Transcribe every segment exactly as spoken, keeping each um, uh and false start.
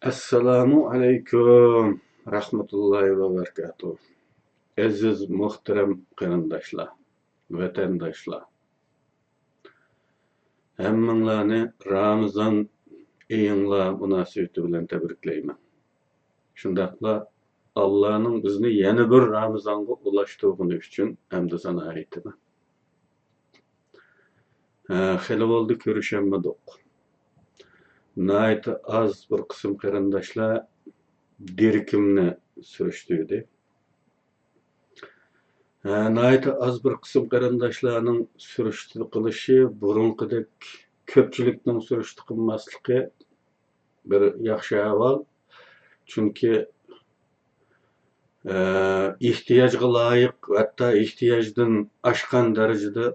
ئەسسالامۇ ئەلەيكۇم رەھمەتۇللاھى ۋە بەرىكاتۇھ. ئەزىز، مۇھتەرەم قېرىنداشلار، ۋەتەنداشلار، ھەممىڭلارنى رامىزان ئېيىڭلار مۇناسىۋىتى بىلەن تەبرىكلەيمەن. شۇنداقلا ئاللانىڭ بىزنى يەنە بىر رامىزانغا ئۇلاشتۇرغىنى ئۈچۈن ھەمدۇ سانا ئېيتىمەن. ھە، خېلى بولدى كۆرۈشەلمىدۇق. ناھايىتى ئاز بىر قىسىم قېرىنداشلار دېرىكىمنى سۈرۈشتۈردى. ھە، ناھايىتى ئاز بىر قىسىم قېرىنداشلارنىڭ سۈرۈشتە قىلىشى، بۇرۇنقىدەك كۆپچىلىكنىڭ سۈرۈشتە قىلماسلىقى بىر ياخشى ئەھۋال. چۈنكى، ئە، ئېھتىياجغا لايىق، ھەتتا ئېھتىياجدىن ئاشقان دەرىجىدە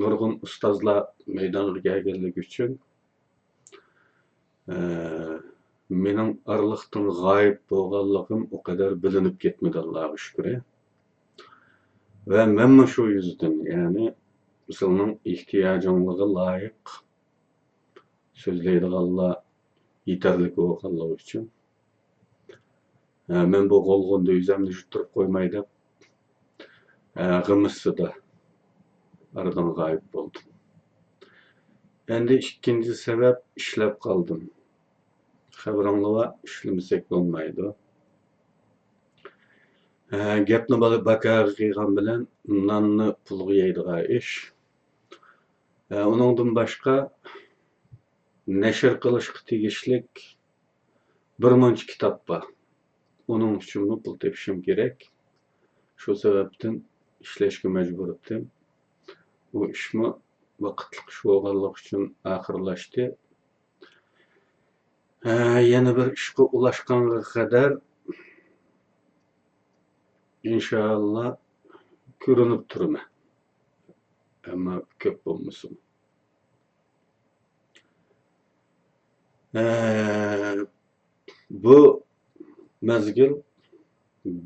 نۇرغۇن ئۇستازلار مەيدانغا كەلگەنلىكى ئۈچۈن، ئە، مېنىڭ ئارىلىقتىن غايىب بولغانلىقىم ئۇ قەدەر بىلىنىپ كەتمىدى، ئاللاغا شۈكرى. ۋە مەنمۇ شۇ يۈزدىن، يەنى سىلىنىڭ ئېھتىياجىڭلارغا لايىق سۆزلەيدىغانلار يېتەرلىك بولغانلىقى ئۈچۈن، ھە، مەن بۇ غولغۇندا ئۆزۈمنى يۇتتۇرۇپ قويماي دەپ، ھە، غىم ئىچىدە ئارىدىن غايىب بولدۇم. ئەندى ئىككىنچى سەۋەب، ئىشلەپ قالدىم. خەۋىرىڭلار بار، ئىشلىمىسەك بولمايدۇ. ھە، گەپنى بالا بەكەرگە قىلغان بىلەن ناننى پۇلغا يەيدىغان ئىش. ھە، ئۇنىڭدىن باشقا نەشر قىلىشقا تېگىشلىك بىر مۇنچە كىتاب بار. ئۇنىڭ ئۈچۈنمۇ پۇل تېپىشىم كېرەك. شۇ سەۋەبتىن ئىشلەشكە مەجبۇر ئىدىم. بۇ ئىشمۇ ۋاقىتلىق ئىش بولغانلىقى ئۈچۈن ئاخىرلاشتى. ھە، يەنە بىر ئىشقا ئۇلاشقانغا قەدەر، ئىنشائاللا، كۆرۈنۈپ تۇرىمەن. ئەمما كۆپ بولمىسۇن. ھە، بۇ مەزگىل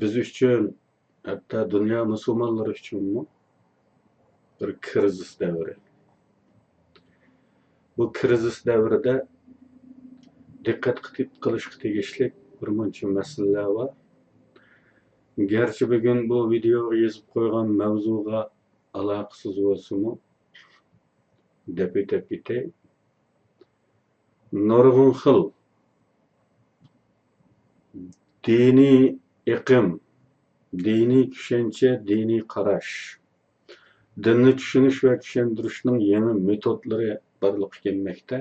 بىز ئۈچۈن، ھەتتا دۇنيا مۇسۇلمانلىرى ئۈچۈنمۇ بىر كىرىزىس دەۋرى. بۇ كىرىزىس دەۋرىدە دىققەت قىلىپ قىلىشقا تېگىشلىك بىر مۇنچە مەسىلىلەر بار. گەرچە بۈگۈن بۇ ۋىدېئوغا يېزىپ قويغان مەۋزۇغا ئالاقىسىز بولسىمۇ، دەپ ئۆتۈپ كېتەي. نۇرغۇن خىل دىنىي ئېقىم، دىنىي چۈشەنچە، دىنىي قاراش، دىننى چۈشىنىش ۋە چۈشەندۈرۈشنىڭ يېڭى مېتودلىرى بارلىققا كەلمەكتە.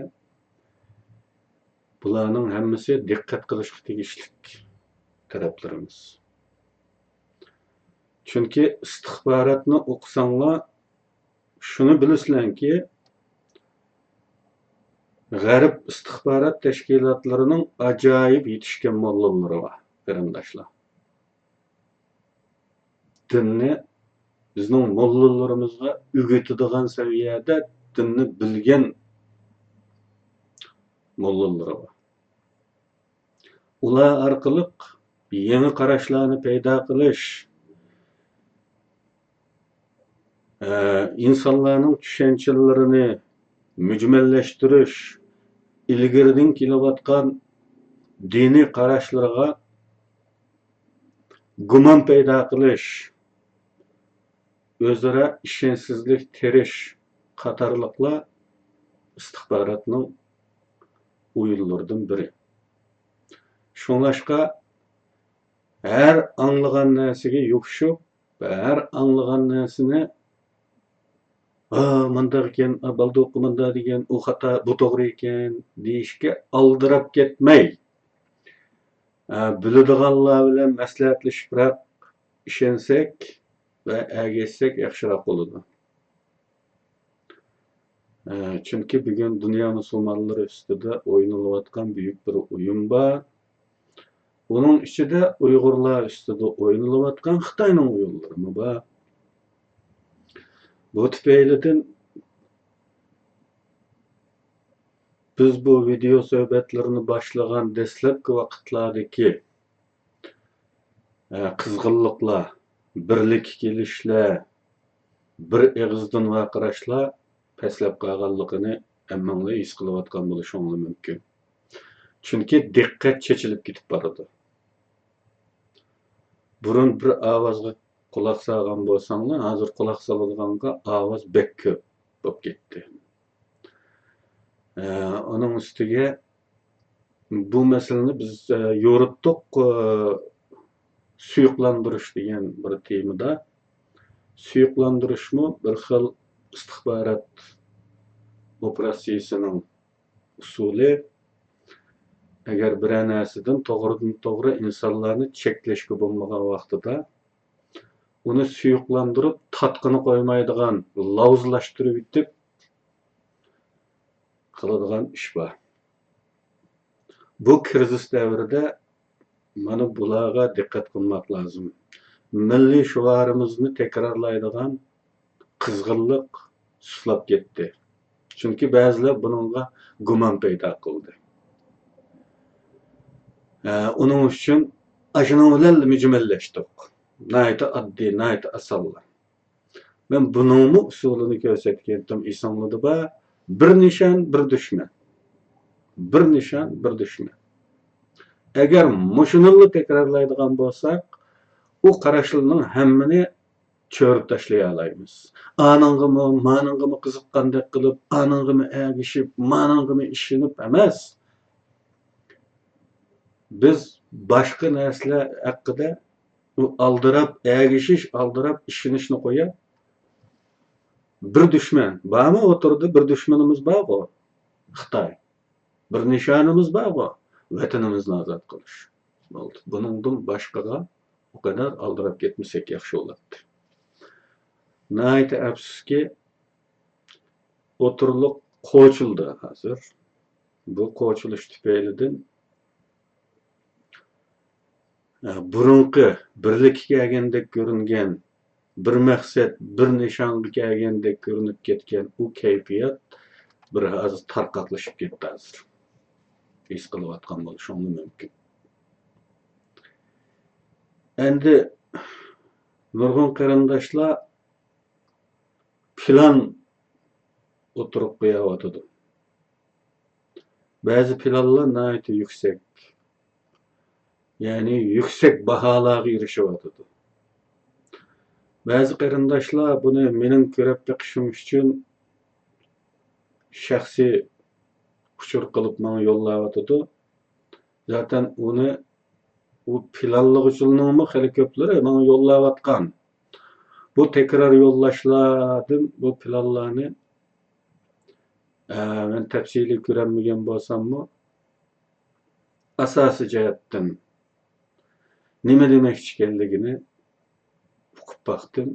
بۇلارنىڭ ھەممىسى دىققەت قىلىشقا تېگىشلىك تەرەپلىرىمىز. چۈنكى ئىستىخباراتنى ئوقۇساڭلار، شۇنى بىلىسىلەركى، غەرب ئىستىخبارات تەشكىلاتلىرىنىڭ ئاجايىپ يېتىشكەن موللىلىرى بار، قېرىنداشلار. دىننى بىزنىڭ موللىلىرىمىزغا ئۆگىتىدىغان سەۋىيەدە دىننى بىلگەن موللىلىرى بار. ئۇلار ئارقىلىق يېڭى قاراشلارنى پەيدا قىلىش، ئە، ئىنسانلارنىڭ چۈشەنچىلىرىنى مۈجمەللەشتۈرۈش، ئىلگىرىدىن كېلىۋاتقان دىنىي قاراشلىرىغا گۇمان پەيدا قىلىش، ئۆزئارا ئىشەنچسىزلىك تېرىش قاتارلىقلار ئىستىخباراتنىڭ ئويۇنلىرىدىن بىرى. شۇڭلاشقا ھەر ئاڭلىغان نەرسىگە يوپۇشۇپ، ھەر ئاڭلىغان نەرسىنى، «ئا، مانداق ئىكەن، ئا، بالدۇرقى مانداق دېگەن، ئۇ خاتا، بۇ توغرا ئىكەن» دېيىشكە ئالدىراپ كەتمەي، ئا، بىلىدىغانلار بىلەن مەسلىھەتلىشىپراق ئىشەنسەك ۋە ئەگەشسەك ياخشىراق بولىدۇ. ئە، چۈنكى بۈگۈن دۇنيا مۇسۇلمانلىرى ئۈستىدە ئوينىلىۋاتقان بۈيۈك بىر ئويۇن بار. ئۇنىڭ ئىچىدە ئۇيغۇرلار ئۈستىدە ئوينىلىۋاتقان خىتاينىڭ ئويۇنلىرىمۇ بار. بۇ تۈپەيلىدىن بىز بۇ ۋىدېئو سۆھبەتلىرىنى باشلىغان دەسلەپكى ۋاقىتلاردىكى، ئە، قىزغىنلىقلار، بىرلىككە كېلىشلەر، بىر ئېغىزدىن ۋارقىراشلار پەسلەپ قالغانلىقىنى ھەممىڭلار ھېس قىلىۋاتقان بولۇشۇڭلار مۇمكىن. چۈنكى دىققەت چېچىلىپ كېتىپ بارىدۇ. بۇرۇن بىر ئاۋازغا قۇلاق سالغان بولساڭلار، ھازىر قۇلاق سالىدىغانغا ئاۋاز بەك كۆپ بولۇپ كەتتى. ئە، ئۇنىڭ ئۈستىگە بۇ مەسىلىنى بىز، ئە، يورۇتتۇق، ئە، سۇيۇقلاندۇرۇش دېگەن بىر تېمىدا. سۇيۇقلاندۇرۇشمۇ بىر خىل ئىستىخبارات ئوپېراتسىيىسىنىڭ ئۇسۇلى. ئەگەر بىرەر نەرسىدىن توغرىدىن توغرا ئىنسانلارنى چەكلەشكە بولمىغان ۋاقتىدا، ئۇنى سۇيۇقلاندۇرۇپ، تاتقىنى قويمايدىغان، لاۋزلاشتۇرۇۋېتىپ قىلىدىغان ئىش بار. بۇ كىرىزىس دەۋرىدە مانا بۇلارغا دىققەت قىلماق لازىم. مىللىي شوئارىمىزنى تەكرارلايدىغان قىزغىنلىق سۇسلاپ كەتتى. چۈنكى بەزىلەر بۇنىڭغا گۇمان پەيدا قىلدى. ئە، ئۇنىڭ ئۈچۈن ئاشۇنىڭ بىلەن مۈجمەللەشتۇق. ناھايىتى ئاددىي، ناھايىتى ئاسانلا. مەن بۇنىڭمۇ ئۇسۇلىنى كۆرسەتكەنتىم، ئېسىڭلىدە بار. بىر نىشان، بىر دۈشمەن. بىر نىشان، بىر دۈشمەن. ئەگەر مۇشۇنىلا تەكرارلايدىغان بولساق، ئۇ قاراشلارنىڭ ھەممىنى چۆرۈپ تاشلىيالايمىز. ئانىڭغىمۇ، مانىڭغىمۇ قىزىققاندەك قىلىپ، ئانىڭغىمۇ ئەگىشىپ، مانىڭغىمۇ ئىشىنىپ ئەمەس. بىز باشقا نەرسىلەر ھەققىدە ئالدىراپ ئەگىشىش، ئالدىراپ ئىشىنىشنى قويۇپ، بىر دۈشمەن بارمۇ ئوتتۇرىدا؟ بىر دۈشمىنىمىز بارغۇ، خىتاي. بىر نىشانىمىز بارغۇ، ۋەتىنىمىزنى ئازاد قىلىش. بولدى. بۇنىڭدىن باشقىغا ئۇ قەدەر ئالدىراپ كەتمىسەك ياخشى بولاتتى. ناھايىتى ئەپسۇسكى، ئوتتۇرىلىق قوچۇلدى ھازىر. بۇ قوچۇلۇش تۈپەيلىدىن، ئە، بۇرۇنقى بىرلىككە كەلگەندەك كۆرۈنگەن، بىر مەقسەت، بىر نىشانغا كەلگەندەك كۆرۈنۈپ كەتكەن ئۇ كەيپىيات بىر ھازىر تارقاقلىشىپ كەتتى ھازىر. ھېس قىلىۋاتقان بولۇشۇڭلار مۇمكىن. ئەمدى نۇرغۇن قېرىنداشلار پىلان ئوتتۇرىغا قويۇۋاتىدۇ. بەزى پىلانلار ناھايىتى يۈكسەك، يەنى يۈكسەك باھالارغا ئېرىشىۋاتىدۇ. بەزى قېرىنداشلار بۇنى مېنىڭ كۆرۈپ بېقىشىم ئۈچۈن شەخسىي ئۇچۇر قىلىپ ماڭا يوللاۋاتىدۇ. زاتەن ئۇنى، ئۇ پىلانلىغۇچىلارنىڭمۇ خېلى كۆپلىرى ماڭا يوللاۋاتقان. بۇ تەكرار يوللاشلاردىن بۇ پىلانلارنى، ئە، مەن تەپسىلىي كۆرەلمىگەن بولساممۇ، ئاساسىي جەھەتتىن نېمە دېمەكچى ئىكەنلىكىنى ئۇقۇپ باقتىم.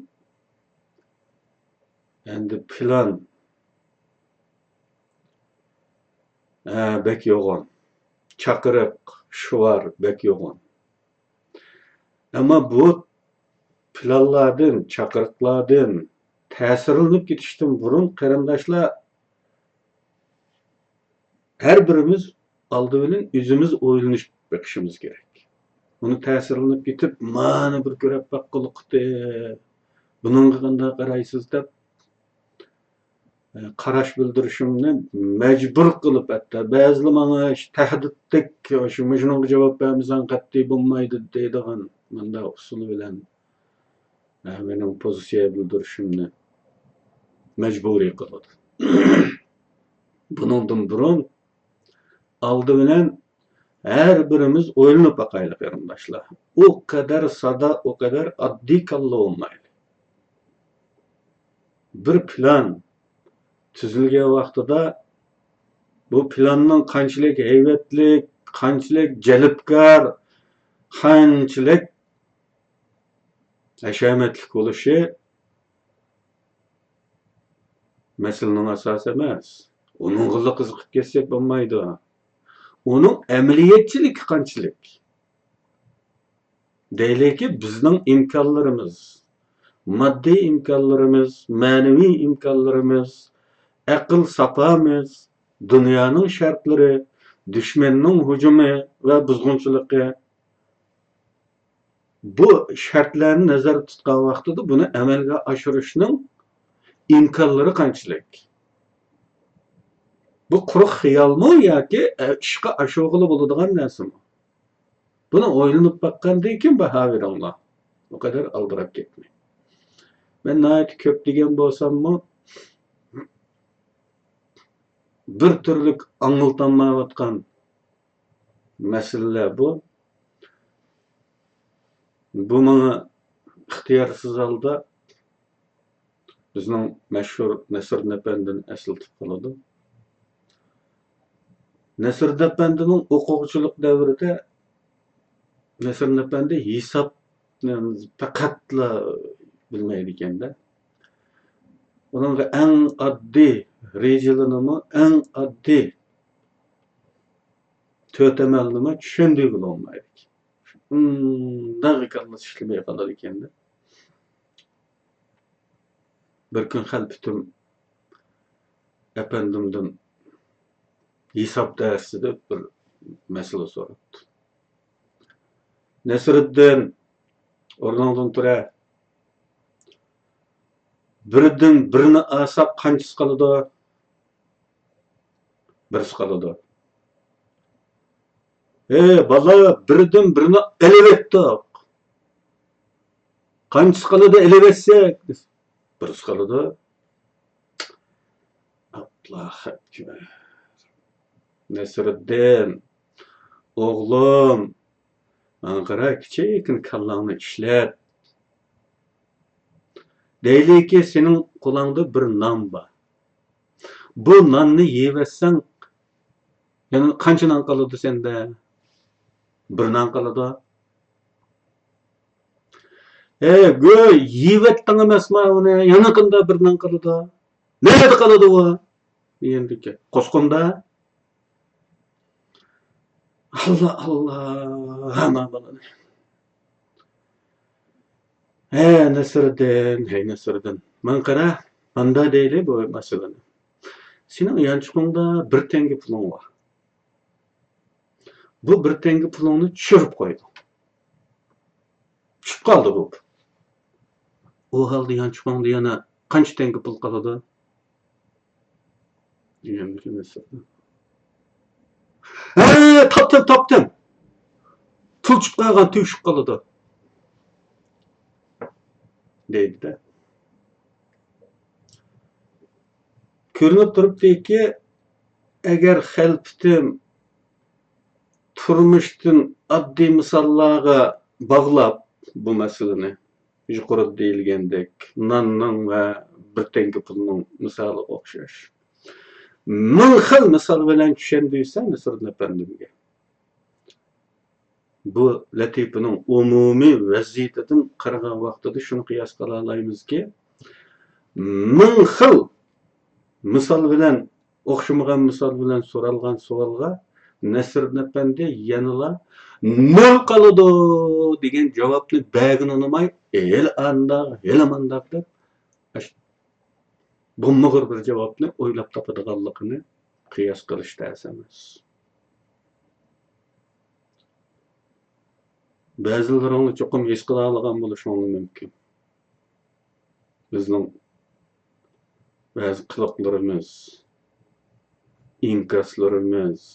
ئەمدى پىلان، ھە، بەك يوغان. چاقىرىق، شوئار بەك يوغان. ئەمما بۇ پىلانلاردىن، چاقىرىقلاردىن تەسىرلىنىپ كېتىشتىن بۇرۇن، قېرىنداشلار، ھەر بىرىمىز ئالدى بىلەن ئۆزىمىز ئويلىنىپ بېقىشىمىز كېرەك. ئۇنى تەسىرلىنىپ كېتىپ، مانا بىر كۆرۈپ باققۇلۇقتى، بۇنىڭغا قانداق قارايسىز دەپ، قاراش بىلدۈرۈشۈمنى مەجبۇر قىلىپ، ھەتتا بەزىلەر ماڭا تەھدىتتەك، شۇ، مۇشۇنىڭغا جاۋاب بەرمىسەڭ قەتئىي بولمايدۇ دەيدىغان مۇنداق ئۇسۇل بىلەن، ھە، مېنىڭ پوزىتسىيە بىلدۈرۈشۈمنى مەجبۇرىي قىلىدۇ. بۇنىڭدىن بۇرۇن ئالدى بىلەن ھەر بىرىمىز ئويلىنىپ باقايلى، قېرىنداشلار. ئۇ قەدەر سادا، ئۇ قەدەر ئاددىي كاللا بولمايلى. بىر پىلان تۈزۈلگەن ۋاقتىدا بۇ پىلاننىڭ قانچىلىك ھەيۋەتلىك، قانچىلىك جەلپكار، قانچىلىك ھەشەمەتلىك بولۇشى مەسىلىنىڭ ئاساسى ئەمەس. ئۇنىڭغىلا قىزىقىپ كەتسەك بولمايدۇ. ئۇنىڭ ئەمەلىيەتچىلىكى قانچىلىك؟ دەيلىكى، بىزنىڭ ئىمكانلىرىمىز، ماددىي ئىمكانلىرىمىز، مەنىۋى ئىمكانلىرىمىز، ئەقىل ساپامىز، دۇنيانىڭ شەرتلىرى، دۈشمەننىڭ ھۇجۇمى ۋە بۇزغۇنچىلىقى، بۇ شەرتلەرنى نەزەردە تۇتقان ۋاقتىدا بۇنى ئەمەلگە ئاشۇرۇشنىڭ ئىمكانلىرى قانچىلىك؟ بۇ قۇرۇق خىيالمۇ ياكى، ئە، ئىشقا ئاشۇرغىلى بولىدىغان نەرسىمۇ؟ بۇنى ئويلىنىپ باققاندىن كېيىن باھا بېرىڭلار. بۇ قەدەر ئالدىراپ كەتمەي. مەن ناھايىتى كۆپ دېگەن بولساممۇ، بىر تۈرلۈك ئاڭلىتالمايۋاتقان مەسىلىلەر بۇ. بۇ ماڭا ئىختىيارسىز ھالدا بىزنىڭ مەشھۇر نەسىردىن ئەپەندىنى ئەسلىتىپ قالىدۇ. نەسىردىن ئەپەندىنىڭ ئوقۇغۇچىلىق دەۋرىدە نەسىردىن ئەپەندى ھېسابنى پەقەتلا بىلمەيدىكەن-دە. ئۇنىڭغا ئەڭ ئاددىي رېجىلىنىمۇ، ئەڭ ئاددىي تۆت ئەمەلنىمۇ چۈشەندۈرگىلى بولمايدىكەن. ئۇنداق كاللىسى ئىشلىمەي قالىدىكەن-دە. بىر كۈن خەلپىتىم ئەپەندىمدىن ھېساب دەرسىدە بىر مەسىلە سوراپتۇ. نەسرىدىن، ئورنۇڭدىن تۇرە. بىردىن بىرنى ئالساق قانچىسى قالىدۇ؟ بىرسى قالىدۇ. ئەي بالا، بىردىن بىرنى ئېلىۋەتتۇق. قانچىسى قالىدۇ ئېلىۋەتسەك؟ بىرسى قالىدۇ. ئاللاھ ئەكبەر. نەسرىدىن، ئوغلۇم، ماڭا قارا، كىچىككىنە كاللاڭنى ئىشلەت. دەيلىكى، سېنىڭ قولۇڭدا بىر نان بار. بۇ ناننى يېيىۋەتسەڭ، يەنە قانچە نان قالىدۇ سەندە؟ بىر نان قالىدۇ. ھەي، گۆ، يېيىۋەتتىڭ ئەمەسما ئۇنى؟ يەنە قانداق بىر نان قالىدۇ؟ نەدە قالىدۇ ئۇ؟ دېگەندىكى، قۇسقۇندا. ئاللا، ئاللا، ھەممە بالىنى. ھەي نەسرىدىن، ھەي نەسرىدىن. ماڭا قارا، ماندا دەيلى بۇ مەسىلىنى. سېنىڭ يانچۇقۇڭدا بىر تەڭگە پۇلۇڭ بار. بۇ بىر تەڭگە پۇلۇڭنى چۈشۈرۈپ قويدۇڭ. چۈشۈپ قالدى بۇ. ئۇ ھالدا يانچۇقۇڭدا يەنە قانچە تەڭگە پۇل قالىدۇ؟ دېگەندىكىن، ھە، تاپتىم، تاپتىم. پۇل چۈشۈپ قالغان، تۆشۈپ قالىدۇ. دەيدۇ-دە. كۆرۈنۈپ تۇرۇپتۇكى، ئەگەر خەلپىتىم تۇرمۇشتىن ئاددىي مىساللارغا باغلاپ بۇ مەسىلىنى، يۇقىرىدا دېيىلگەندەك، ناننىڭ ۋە بىر تەڭگە پۇلنىڭ مىسالىغا ئوخشاش، مىڭ خىل مىسال بىلەن چۈشەندۈرسە نەسرىدىن ئەپەندىمگە، بۇ لەتىپىنىڭ ئومۇمىي ۋەزىيىتىدىن قارىغان ۋاقتىدا شۇنى قىياس قىلالايمىزكى، مىڭ خىل مىسال بىلەن، ئوخشىمىغان مىسال بىلەن سورالغان سوئالغا نەسرىدىن ئەپەندى يەنىلا «نۆل قالىدۇ» دېگەن جاۋابنى بەرگىنى ئۇنىماي، «ھېلى ئانداق، ھېلى مانداق» دەپ، ئاشۇ بوممىغۇر بىر جاۋابنى ئويلاپ تاپىدىغانلىقىنى قىياس قىلىش تەس ئەمەس. بەزىلىرىڭلار چوقۇم ھېس قىلالىغان بولۇشۇڭلار مۇمكىن. بىزنىڭ بەزى قىلىقلىرىمىز، ئىنكاسلىرىمىز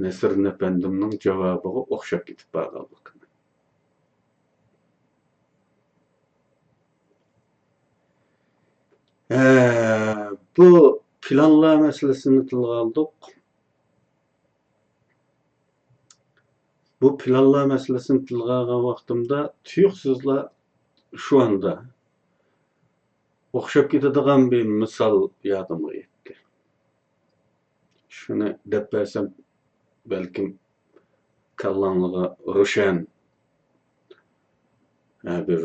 نەسرىدىن ئەپەندىمنىڭ جاۋابىغا ئوخشاپ كېتىپ بارغانلىقىنى. ھە، بۇ پىلانلار مەسىلىسىنى تىلغا ئالدۇق. بۇ پىلانلار مەسىلىسىنى تىلغا ئالغان ۋاقتىمدا تۇيۇقسىزلا شۇ ئاندا ئوخشاپ كېتىدىغان بىر مىسال يادىمغا يەتتى. شۇنى دەپ بەرسەم، بەلكىم كاللاڭلىغا روشەن، ھە، بىر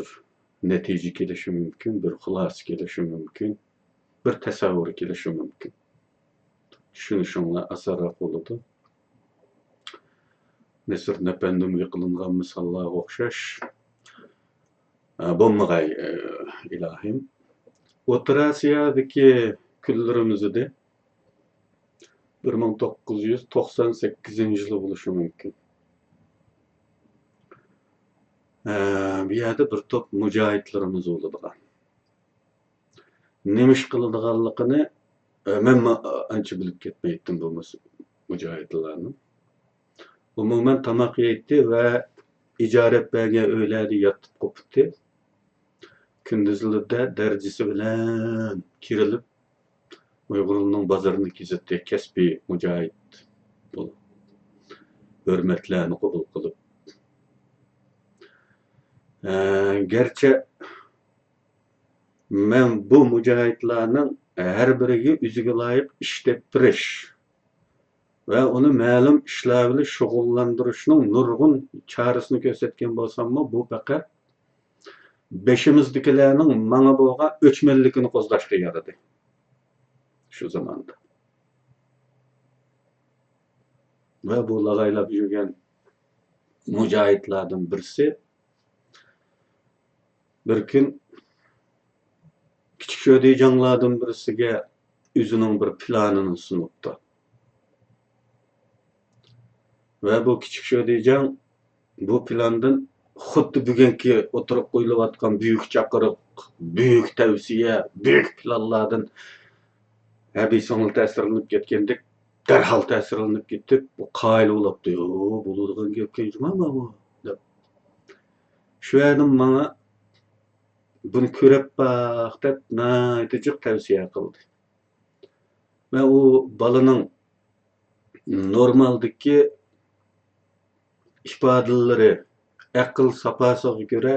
نەتىجە كېلىشى مۇمكىن، بىر خۇلاسە كېلىشى مۇمكىن، بىر تەسەۋۋۇر كېلىشى مۇمكىن. چۈشىنىشىڭلار ئاسانراق بولىدۇ. نەسرىدىن ئەپەندىمگە قىلىنغان مىساللارغا ئوخشاش، ئە، بولمىغاي، ئە، ئىلاھىم. ئوتتۇرا ئاسىيادىكى كۈنلىرىمىزدە بىر مىڭ توققۇز يۈز توقسان سەككىزىنچى يىلى بولۇشى مۇمكىن. ئە، بۇ يەردە بىر توپ مۇجاھىدلىرىمىز بولىدىغان. نېمە ئىش قىلىدىغانلىقىنى ئە، مەنمۇ ئانچە بىلىپ كەتمەيتتىم بۇ مۇس-، مۇجاھىدلارنى. ئومۇمەن، تاماق يەيتتى ۋە ئىجارەت بەرگەن ئۆيلەردە ياتىپ قوپتى. كۈندۈزلىرىدە دەرىجىسى بىلەن كىرىلىپ، ئۇيغۇرنىڭ بازىرىنى كېزىتتى، كەسپىي مۇجاھىد بولۇپ، ھۆرمەتلەرنى قوبۇل قىلىپ. ئە، گەرچە مەن بۇ مۇجاھىدلارنىڭ ھەر بىرىگە ئۆزىگە لايىق ئىش تېپىپ بېرىش ۋە ئۇنى مەلۇم ئىشلار بىلەن شۇغۇللاندۇرۇشنىڭ نۇرغۇن چارىسىنى كۆرسەتكەن بولساممۇ، بۇ پەقەت بېشىمىزدىكىلەرنىڭ ماڭا بولغان ئۆچمەنلىكىنى قوزغاشقا يارىدى شۇ زاماندا. ۋە بۇ لاغايلاپ يۈرگەن مۇجاھىدلاردىن بىرسى بىر كۈن كىچىك شۆدىجاڭلاردىن بىرسىگە ئۆزىنىڭ بىر پىلانىنى سۇنۇپتۇ. ۋە بۇ كىچىك شۆدىجاڭ بۇ پىلاندىن خۇددى بۈگۈنكى ئوتتۇرىغا قويۇلۇۋاتقان بۈيۈك چاقىرىق، بۈيۈك تەۋسىيە، بۈيۈك پىلانلاردىن ھەبىسىڭلا تەسىرلىنىپ كەتكەندەك، دەرھال تەسىرلىنىپ كېتىپ، بۇ قايىل بولاپتۇ. «يو، بولىدىغان گەپكەن جۇما بۇ» دەپ. «شۇ يەردىن ماڭا بۇنى كۆرۈپ باق» دەپ، ناھايىتى جىق تەۋسىيە قىلدى. ۋە ئۇ بالىنىڭ نورمالدىكى ئىپادىلىرى، ئەقىل ساپاسىغا كۆرە،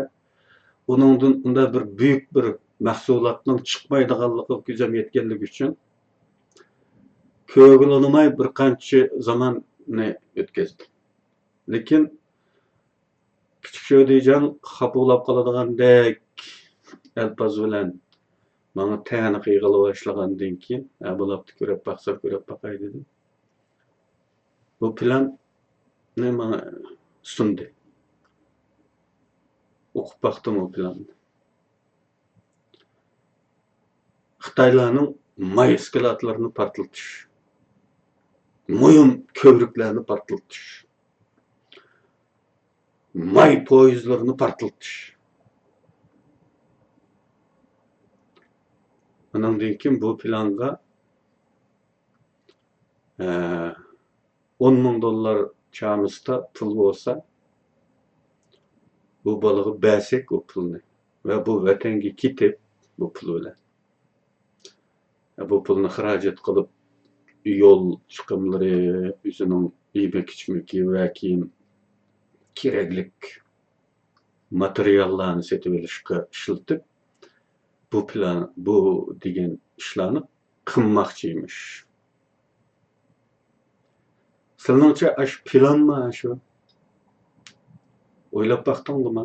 ئۇنىڭدىن ئۇنداق بىر بۈيۈك بىر مەھسۇلاتنىڭ چىقمايدىغانلىقىغا كۆزۈم يەتكەنلىكى ئۈچۈن، كۆرگىلى ئۇنىماي بىر قانچە زاماننى ئۆتكۈزدۈم. لېكىن كىچىك شۆدىجاڭ خاپا بولاپ قالىدىغاندەك ئەلپاز بىلەن ماڭا تەنە قىلغىلى باشلىغاندىن كېيىن، «ھە، بولاپتۇ، كۆرۈپ باقسام كۆرۈپ باقاي» دېدىم. بۇ پىلاننى ماڭا سۇندى. ئوقۇپ باقتىم ئۇ پىلاننى. خىتايلارنىڭ ماي ئىسكىلاتلىرىنى پارتلىتىش، مۇھىم كۆۋرۈكلەرنى پارتلىتىش، ماي پويىزلىرىنى پارتلىتىش. ئۇنىڭدىن كېيىن بۇ پىلانغا، ئە، ئون مىڭ دوللار چامىسىدا پۇل بولسا، بۇ بالىغا بەرسەك ئۇ پۇلنى ۋە بۇ ۋەتەنگە كېتىپ، بۇ پۇل بىلەن، بۇ پۇلنى خىراجەت قىلىپ، يول چىقىملىرى، ئۆزىنىڭ يېمەك-ئىچمىكى ۋە كېيىن كېرەكلىك ماتېرىياللارنى سېتىۋېلىشقا ئىشلىتىپ، بۇ پىلان، بۇ دېگەن ئىشلارنى قىلماقچى ئىمىش. سىلىنىڭچە ئاشۇ پىلانمۇ ئاشۇ؟ ئويلاپ باقتىڭلىما؟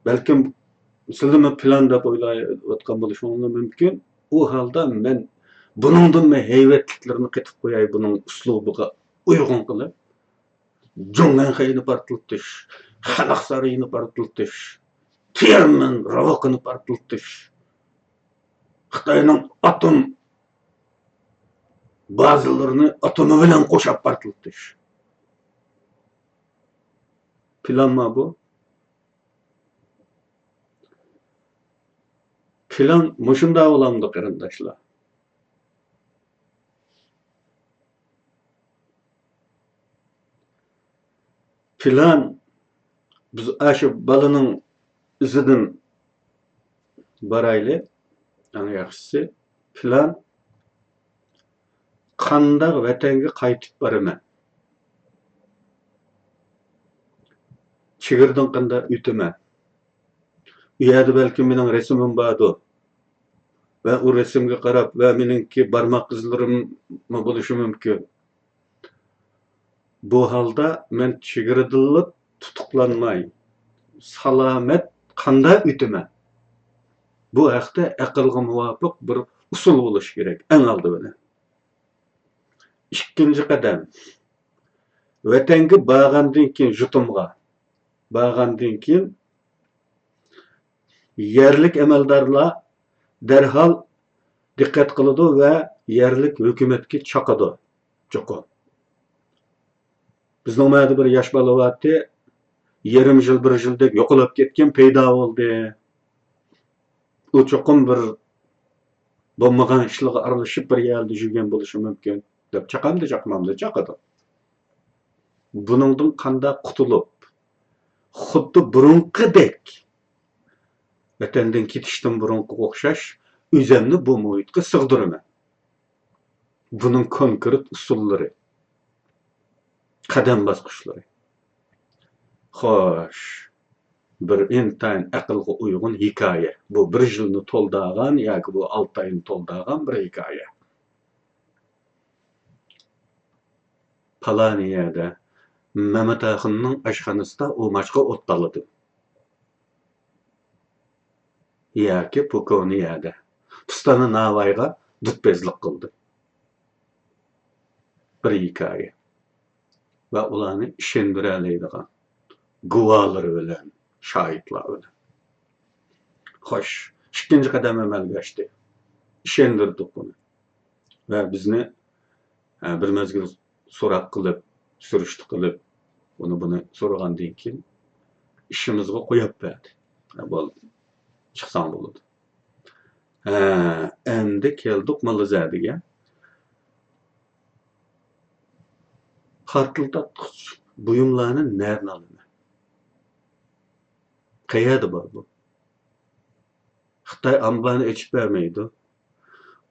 بەلكىم سىلىمۇ پىلان دەپ ئويلاۋاتقان بولۇشىڭىز مۇمكىن. ئۇ ھالدا مەن بۇنىڭدىنمۇ ھەيۋەتلىكلىرىنى قېتىپ قوياي، بۇنىڭ ئۇسلۇبىغا ئۇيغۇن قىلىپ. جۇڭئەنخېينى پارتلىتىش، خەلق سارىيىنى پارتلىتىش، تيەنئەنمېن راۋىقىنى پارتلىتىش، خىتاينىڭ ئاتوم بازىلىرىنى ئاتومى بىلەن قوشاپ پارتلىتىش. پىلانما بۇ؟ پىلان مۇشۇنداق بولامدۇ، قېرىنداشلار؟ پىلان، بىز ئاشۇ بالىنىڭ ئىزىدىن بارايلى. ئەڭ ياخشىسى، پىلان، قانداق ۋەتەنگە قايتىپ بارىمەن؟ چېگرىدىن قانداق ئۆتىمەن؟ ئۇ يەردە بەلكىم مېنىڭ رەسىمىم باردۇ. ۋە ئۇ رەسىمگە قاراپ، ۋە مېنىڭكى بارماق ئىزلىرىممۇ بولۇشى مۇمكىن. بۇ ھالدا مەن چېگرىدىنلا تۇتۇقلانماي، سالامەت قانداق ئۆتىمەن؟ بۇ ھەقتە ئەقىلگە مۇۋاپىق بىر ئۇسۇل بولۇشى كېرەك، ئەڭ ئالدى بىلەن. ئىككىنچى قەدەم، ۋەتەنگە بارغاندىن كېيىن، يۇرتۇمغا بارغاندىن كېيىن، يەرلىك ئەمەلدارلار دەرھال دىققەت قىلىدۇ ۋە يەرلىك ھۆكۈمەتكە چاقىدۇ. چوقۇم. بىزنىڭ مەدە بىر ياش بالا بارتى، يېرىم يىل، بىر يىلدەك يوقىلاپ كەتكەن، پەيدا بولدى. ئۇ چوقۇم بىر بولمىغان ئىشلارغا ئارىلىشىپ بىر يەردە يۈرگەن بولۇشى مۇمكىن، دەپ چاقامدۇ چاقمامدۇ چاقىدۇ. بۇنىڭدىن قانداق قۇتۇلۇپ، خۇددى بۇرۇنقىدەك ۋەتەندىن كېتىشتىن بۇرۇنقىغا ئوخشاش ئۆزەمنى بۇ مۇھىتقا سىغدۇرىمەن. بۇنىڭ كونكرېت ئۇسۇللىرى، قەدەم باسقۇچلىرى. خوش، بىر ئىنتايىن ئەقىلگە ئۇيغۇن ھېكايە. بۇ بىر يىلنى تولدۇرغان ياكى بۇ ئالتە ئاينى تولدۇرغان بىر ھېكايە. پالان يەردە مەمەت ئاخۇننىڭ ئاشخانىسىدا ئۇماچقا ئوت قالىدۇ. ياكى پوكونى يەردە ئۇستانى ناۋايغا دۇتپەزلىك قىلدى. بىر ھېكايە. ۋە ئۇلارنى ئىشەندۈرەلەيدىغان گۇۋاھلىرى بىلەن، شاھىتلار بىلەن. خوش، ئىككىنچى قەدەم ئەمەلگە ئاشتى. ئىشەندۈردۇق ئۇنى. ۋە بىزنى، ئە، بىر مەزگىل سوراق قىلىپ، سۈرۈشتە قىلىپ، ئۇنى بۇنى سورىغاندىن كېيىن ئىشىمىزغا قويۇپ بەردى. ھە، بولدى. چىقساڭ بولىدۇ. ھە، ئەمدى كەلدۇق موللازادىگە. پارتلىتاتقۇچ بۇيۇملارنى نەدىن ئالىمەن؟ قەيەردە بار بۇ؟ خىتاي ئامبارنى ئېچىپ بەرمەيدۇ.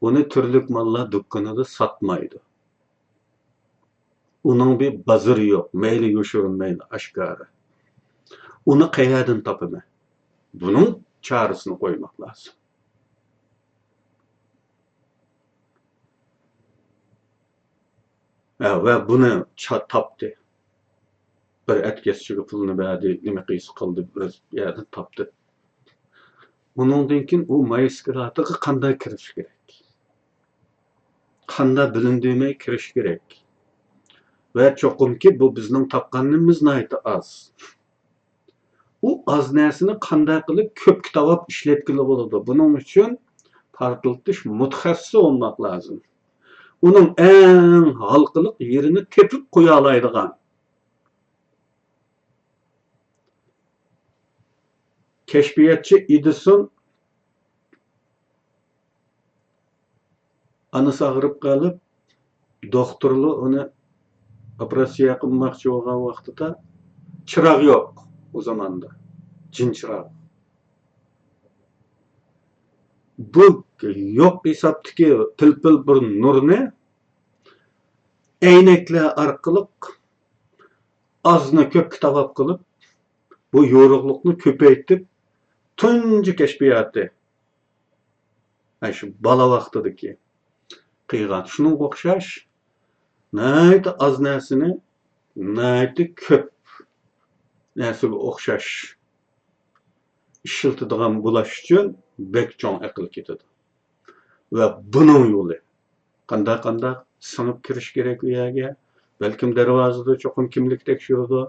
ئۇنى تۈرلۈك ماللار دۇكىنىدا ساتمايدۇ. ئۇنىڭ بىر بازىرى يوق، مەيلى يوشۇرۇن، مەيلى ئاشكارا. ئۇنى قەيەردىن تاپىمەن؟ بۇنىڭ چارىسىنى قويماق لازىم. ھە، ۋە بۇنى چا-، تاپتى. بىر ئەتكەسچىگە پۇلنى بەردى، نېمە قىلسا قىلدى، بىر يەردىن تاپتى. ئۇنىڭدىن كېيىن ئۇ مايسكىلاتىغا قانداق كىرىش كېرەك؟ قانداق بىلىندۈرمەي كىرىش كېرەك؟ ۋە چوقۇمكى بۇ بىزنىڭ تاپقانلىرىمىز ناھايىتى ئاز. ئۇ ئاز نەرسىنى قانداق قىلىپ كۆپكە تاۋاپ ئىشلەتكىلى بولىدۇ؟ بۇنىڭ ئۈچۈن پارتلىتىش مۇتەخەسسىسى بولماق لازىم. ئۇنىڭ ئەڭ ھالقىلىق يېرىنى تېپىپ قويالايدىغان. كەشپىياتچى ئېدىسون ئانىسى ئاغرىپ قېلىپ، دوختۇرلار ئۇنى ئوپېراتسىيە قىلماقچى بولغان ۋاقتىدا، چىراغ يوق ئۇ زاماندا، جىن چىراغ. بۇ يوق ھېسابتىكى پىلپىل بىر نۇرنى ئەينەكلەر ئارقىلىق ئازنى كۆپكە تاۋاپ قىلىپ، بۇ يورۇقلۇقنى كۆپەيتىپ، تۇنجى كەشپىياتى، ئەي، شۇ بالا ۋاقتىدىكى قىلغان. شۇنىڭغا ئوخشاش، ناھايىتى ئاز نەرسىنى ناھايىتى كۆپ نەرسىگە ئوخشاش ئىشلىتىدىغان بولاش ئۈچۈن بەك چوڭ ئەقىل كېتىدۇ. ۋە بۇنىڭ يولى، قانداق، قانداق سىڭىپ كىرىش كېرەك ئۇ يەرگە؟ بەلكىم دەرۋازىدا چوقۇم كىملىك تەكشۈرىدۇ.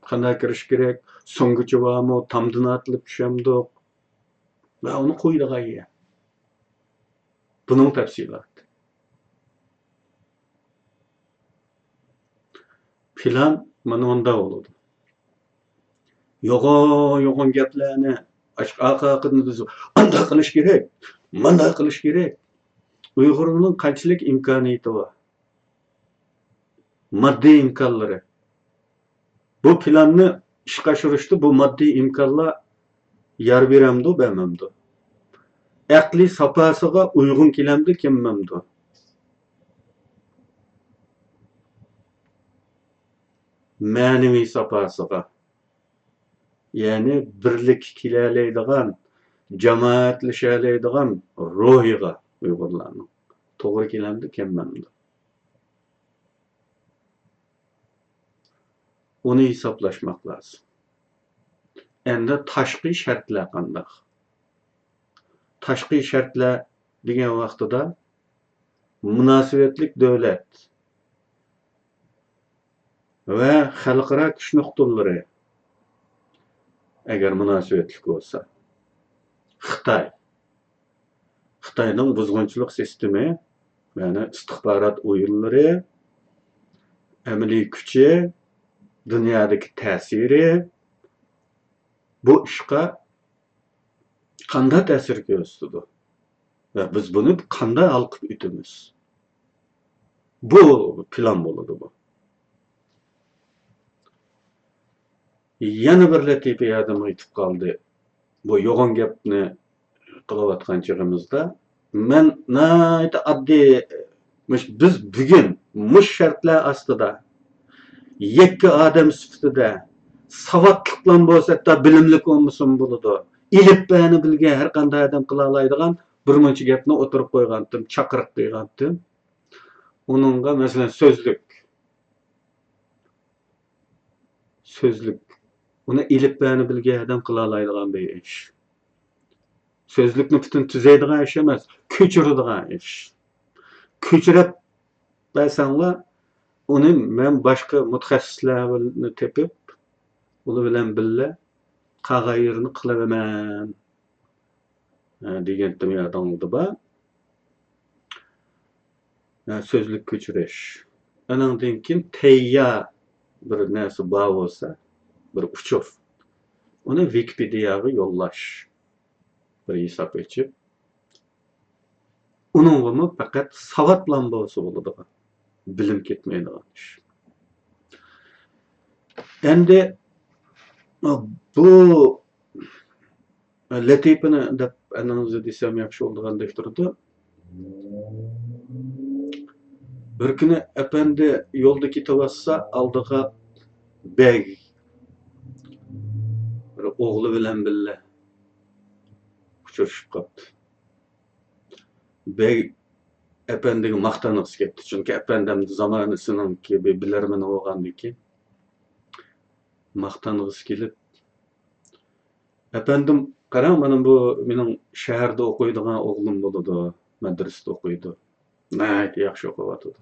قانداق كىرىش كېرەك؟ سۇڭگۇچى بارمۇ؟ تامدىن ئاتلىپ چۈشەمدۇق؟ ۋە ئۇنى قويىدىغان يەر. بۇنىڭ تەپسىلاتى. پىلان مانا مۇنداق بولىدۇ. يوغان، يوغان گەپلەرنى ئاشۇ ئارقا-ئارقىدىن بىز ئانداق قىلىش كېرەك، مانداق قىلىش كېرەك. ئۇيغۇرنىڭ قانچىلىك ئىمكانىيىتى بار؟ ماددىي ئىمكانلىرى. بۇ پىلاننى ئىشقا ئاشۇرۇشتا بۇ ماددىي ئىمكانلار يار بېرەمدۇ، بەرمەمدۇ؟ ئەقلىي ساپاسىغا ئۇيغۇن كېلەمدۇ، كەلمەمدۇ؟ مەنىۋى ساپاسىغا، يەنى بىرلىككە كېلەلەيدىغان، جامائەتلىشەلەيدىغان روھىغا ئۇيغۇرلارنىڭ توغرا كېلەمدۇ، كەلمەمدۇ؟ ئۇنى ھېسابلاشماق لازىم. ئەمدى تاشقى شەرتلەر قانداق؟ تاشقى شەرتلەر دېگەن ۋاقتىدا مۇناسىۋەتلىك دۆلەت ۋە خەلقئارا كۈچ نۇقتىلىرى، ئەگەر مۇناسىۋەتلىك بولسا، خىتاي. خىتاينىڭ بۇزغۇنچىلىق سىستېمى، يەنى ئىستىخبارات ئويۇنلىرى، ئەمەلىي كۈچى، دۇنيادىكى تەسىرى بۇ ئىشقا قانداق تەسىر كۆرسىتىدۇ؟ ۋە بىز بۇنى قانداق ھەل قىلىپ ئۆتىمىز؟ بۇ پىلان بولىدۇ بۇ. يەنە بىر لەتىپە يادىمغا يېتىپ قالدى. بۇ يوغان گەپنى قىلىۋاتقان چېغىمىزدا، مەن ناھايىتى ئاددىي، مۇش-، بىز بۈگۈن مۇشۇ شەرتلەر ئاستىدا يەككە ئادەم سۈپىتىدە ساۋاتلىقلام بولسا، ھەتتا بىلىملىك بولمىسىمۇ بولىدۇ. ئېلىپبەنى بىلگەن ھەر قانداق ئادەم قىلالايدىغان بىر مۇنچە گەپنى ئوتتۇرىغا قويغانتىم، چاقىرىق قىلغانتىم. ئۇنىڭغا، مەسىلەن، سۆزلۈك. سۆزلۈك. ئۇنى ئېلىپبەنى بىلگەن ئادەم قىلالايدىغان بىر ئىش. سۆزلۈكنى پۈتۈن تۈزەيدىغان ئىش ئەمەس، كۆچۈرىدىغان ئىش. كۆچۈرۈپ بەرسەڭلار، ئۇنى مەن باشقا مۇتەخەسسىسلەرنى تېپىپ، ئۇلار بىلەن بىللە قالغان يېرىنى قىلىۋېرىمەن، ھە، دېگەنتىم يادىڭلاردا بار. ھە، سۆزلۈك كۆچۈرۈش. ئانىڭدىن كېيىن تەييار بىر نەرسە بار بولسا، بىر ئۇچۇر، ئۇنى ۋىكىپېدىيەگە يوللاش. بىر ھېساب ئېچىپ، ئۇنىڭغىمۇ پەقەت ساۋاتلام بولسا بولىدىغان، بىلىم كەتمەيدىغان ئىش. ئەمدى بۇ لەتىپىنى دەپ ئەنىڭىزنى دېسەم ياخشى بولىدىغاندەك تۇرىدۇ. بىر كۈنى ئەپەندى يولدا كېتىۋاتسا، ئالدىغا بەگ بىر ئوغلى بىلەن بىللە ئۇچرىشىپ قاپتۇ. بەگ ئەپەندىگە ماختانغۇسى كەپتۇ، چۈنكى ئەپەندى زامانىسىنىڭكى بىر بىلەرمىنى بولغاندىكىن، ماختانغۇسى كېلىپ، ئەپەندىم، قاراڭ، مانا بۇ مېنىڭ شەھەردە ئوقۇيدىغان ئوغلۇم بولىدۇ، مەدرىسىدە ئوقۇيدۇ. ناھايىتى ياخشى ئوقۇۋاتىدۇ.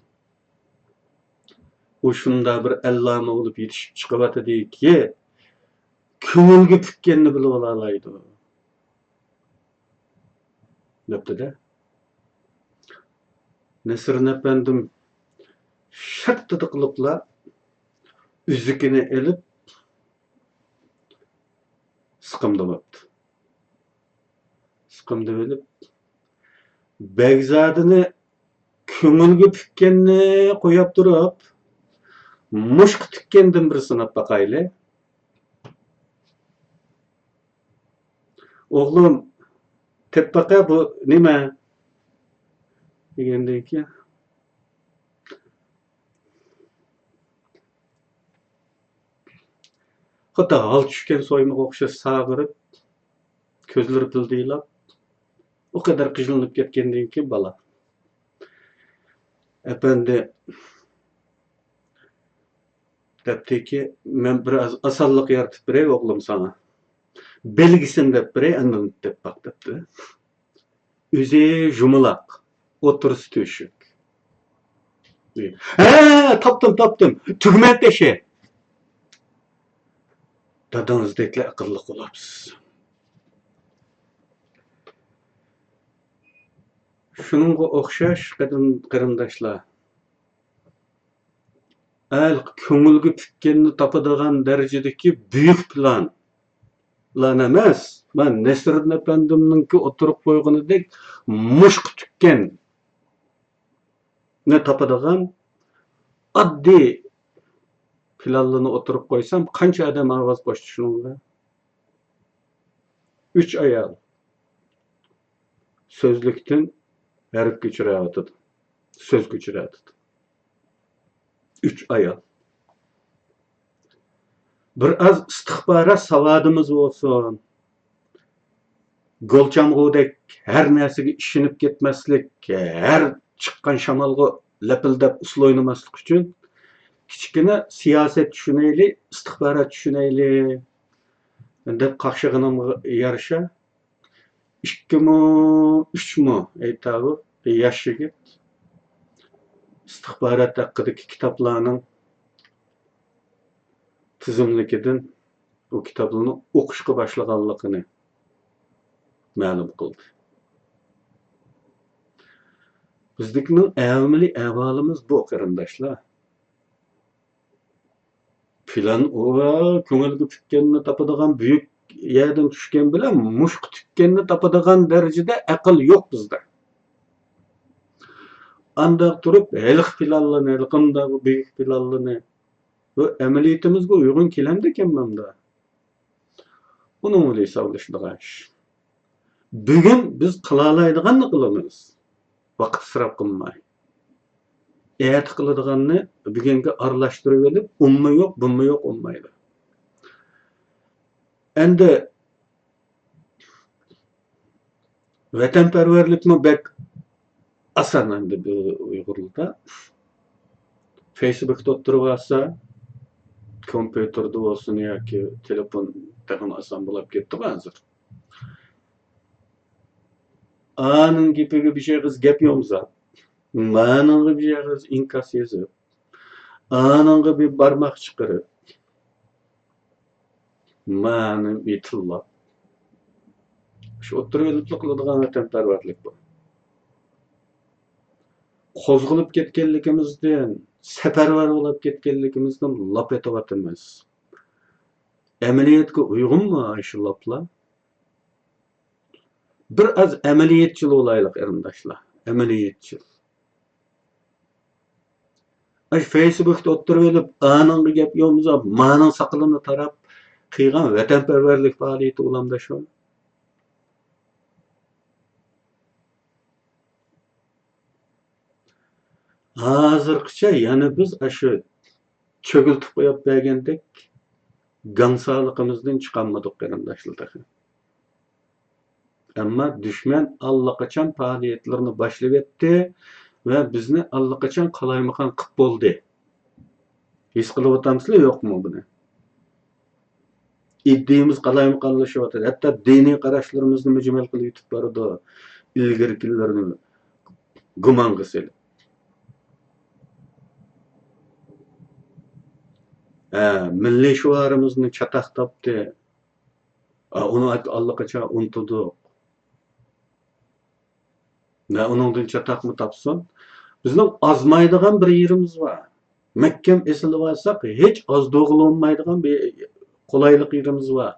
ئۇ شۇنداق بىر ئەللامە بولۇپ يېتىشىپ چىقىۋاتىدۇكى، كۆڭۈلگە پۈككەننى بىلىۋالالايدۇ، دەپتۇ-دە. نەسرىدىن ئەپەندىم شەتتىدە قىلىپلا ئۈزۈكىنى ئېلىپ، سىقىمدىۋاپتۇ. سىقىمدىۋېلىپ، بەگزادىنى كۆڭۈلگە پۈككەننى قويۇپ تۇرۇپ، مۇشقا تۈككەندىن بىر سىناپ باقايلى. ئوغلۇم، تېپ باقە، بۇ نېمە؟ دېگەندىن كېيىن، خۇددى ھال چۈشكەن سويمىغا ئوخشاش ساغىرىپ، كۆزلىرى پىلدىيلاپ، ئۇ قەدەر قىجىلىنىپ كەتكەندىن كېيىن بالا، ئەپەندى دەپتىكى، مەن بىر ئاز ئاسانلىق يارىتىپ بېرەي ئوغلۇم ساڭا. بەلگىسىنى دەپ بېرەي، ئاندىن تېپ باق دەپتۇ. ئۆزى يۇمىلاق، ئوتتۇرىسى تۆشۈك. ھە، تاپتىم، تاپتىم. تۈگمەن تېشى. دادىڭىزدەكلا ئەقىللىق بولاپسىز. شۇنىڭغا ئوخشاش قېرىن-، قېرىنداشلار. ھېلىقى كۆڭۈلگە پۈككەننى تاپىدىغان دەرىجىدىكى بۈيۈك پىلانلارنى ئەمەس، مانا نەسرىدىن ئەپەندىمنىڭكى ئوتتۇرىغا قويغىنىدەك مۇشقا تۈككەننى تاپىدىغان ئاددىي پىلانلارنى ئوتتۇرىغا قويسام، قانچە ئادەم ئاۋاز قوشتى شۇنىڭغا؟ ئۈچ ئايال سۆزلۈكتىن ھەرپ كۆچۈرۈۋاتىدۇ، سۆز كۆچۈرۈۋاتىدۇ. ئۈچ ئايال. بىر ئاز ئىستىخبارات ساۋادىمىز بولسۇن. گولچامغۇدەك ھەر نەرسىگە ئىشىنىپ كەتمەسلىك، ھەر چىققان شامالغا لەپىلدەپ ئۇسسۇل ئوينىماسلىق ئۈچۈن كىچىككىنە سىياسەت چۈشىنەيلى، ئىستىخبارات چۈشىنەيلى دەپ قاقشىغىنىمغا يارىشا، ئىككىمۇ، ئۈچمۇ ئەيتاۋۇر ياش يىگىت ئىستىخبارات ھەققىدىكى كىتابلارنىڭ تىزىملىكىدىن ئۇ كىتابلارنى ئوقۇشقا باشلىغانلىقىنى مەلۇم قىلدى. بىزدىكىنىڭ ئەمەلىي ئەھۋالىمىز بۇ، قېرىنداشلار. پىلان ئۇ كۆڭۈلگە پۈككەننى تاپىدىغان، بۈيۈك يەردىن چۈشكەن بىلەن مۇشقا تۈككەننى تاپىدىغان دەرىجىدە ئەقىل يوق بىزدە. ئانداق تۇرۇپ ھېلىقى پىلانلىنى، ھېلىقىنداق بۈيۈك پىلانلىنى، بۇ ئەمەلىيىتىمىزگە ئۇيغۇن كېلەمدىكەن مۇندا؟ ئۇنىڭ بىلەن ھېسابلىشىدىغان ئىش. بۈگۈن بىز قىلالايدىغاننى قىلىمىز. ۋاقىت ئىسراپ قىلماي. ئەتە قىلىدىغاننى بۈگۈنگە ئارىلاشتۇرۇۋېلىپ، ئۇممۇ يوق، بۇممۇ يوق، ئۇممايدۇ. ئەمدى ۋەتەنپەرۋەرلىكمۇ بەك ئاسان ئەمدى بۇ ئۇيغۇرلاردا. فېيسبۇكتا ئوتتۇرىغا ئاتسا، كومپيۇتېردا بولسۇن ياكى تېلېفون تېخىمۇ ئاسان بولۇپ كەتتىغۇ ھازىر. ئانىڭ گېپىگە بىر ئېغىز گەپ يومزاپ، مانىڭغا بىر ئېغىز ئىنكاس يېزىپ، ئانىڭغا بىر بارماق چىقىرىپ، مانا مېتىللاپ، شۇ ئوتتۇرا ئېلىپلا قىلىدىغان ۋەتەنپەرۋەرلىك بۇ. قوزغىلىپ كەتكەنلىكىمىزدىن، سەپەرۋەر بولۇپ كەتكەنلىكىمىزدىن لاپ ئېتىۋاتىمىز. ئەمەلىيەتكە ئۇيغۇنمۇ ئاشۇ لاپلار؟ بىر ئاز ئەمەلىيەتچىل بولايلى، قېرىنداشلار. ئەمەلىيەتچىل. ئاشۇ فېيسبۇكتا ئوتتۇرىۋېلىپ، ئانىڭغا گەپ يومزاپ، مانىڭ ساقىلىنى تاراپ قىلغان ۋەتەنپەرۋەرلىك پائالىيىتى ئۇلامدا شۇ. ھازىرغىچە يەنە بىز ئاشۇ چۆگۈلتۈپ قويۇپ بەرگەندەك گاڭسالىقىمىزدىن چىقالمىدۇق، قېرىنداشلار، تېخى. ئەمما دۈشمەن ئاللىقاچان پائالىيەتلىرىنى باشلىۋەتتى ۋە بىزنى ئاللىقاچان قالايمىقان قىپ بولدى. ھېس قىلىۋاتامسىلەر يوقمۇ بۇنى؟ ئىدىيىمىز قالايمىقانلىشىۋاتىدۇ. ھەتتا دىنىي قاراشلىرىمىزنى مۈجمەل قىلىۋېتىپ بارىدۇ. ئىلگىرىكىلىرىنى گۇمانغا سېلىپ. ھە، مىللىي شوئارىمىزنى چاتاق تاپتى. ئا، ئۇنى ئاللىقاچان ئۇنتۇدۇق. نە ئۇنىڭدىن چاتاقمۇ تاپسۇن؟ بىزنىڭ ئازمايدىغان بىر يېرىمىز بار. مەھكەم ئېسىلىۋالساق، ھېچ ئازدۇرغىلى بولمايدىغان بىر قولايلىق يېرىمىز بار.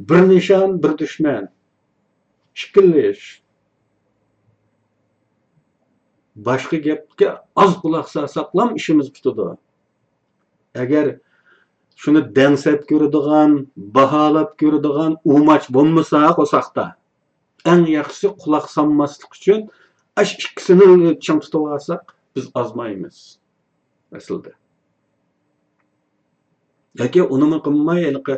بىر نىشان، بىر دۈشمەن. ئىككىلىش. باشقا گەپكە ئاز قۇلاق سالساقلام ئىشىمىز پۈتىدۇ. ئەگەر شۇنى دەڭسەپ كۆرىدىغان، باھالاپ كۆرىدىغان ئۇماچ بولمىسا قورساقتا، ئەڭ ياخشىسى قۇلاق سالماسلىق ئۈچۈن ئاشۇ ئىككىسىنى چىڭ تۇتۇۋالساق، بىز ئازمايمىز ئەسلىدە. ياكى ئۇنىمۇ قىلماي، ھېلىقى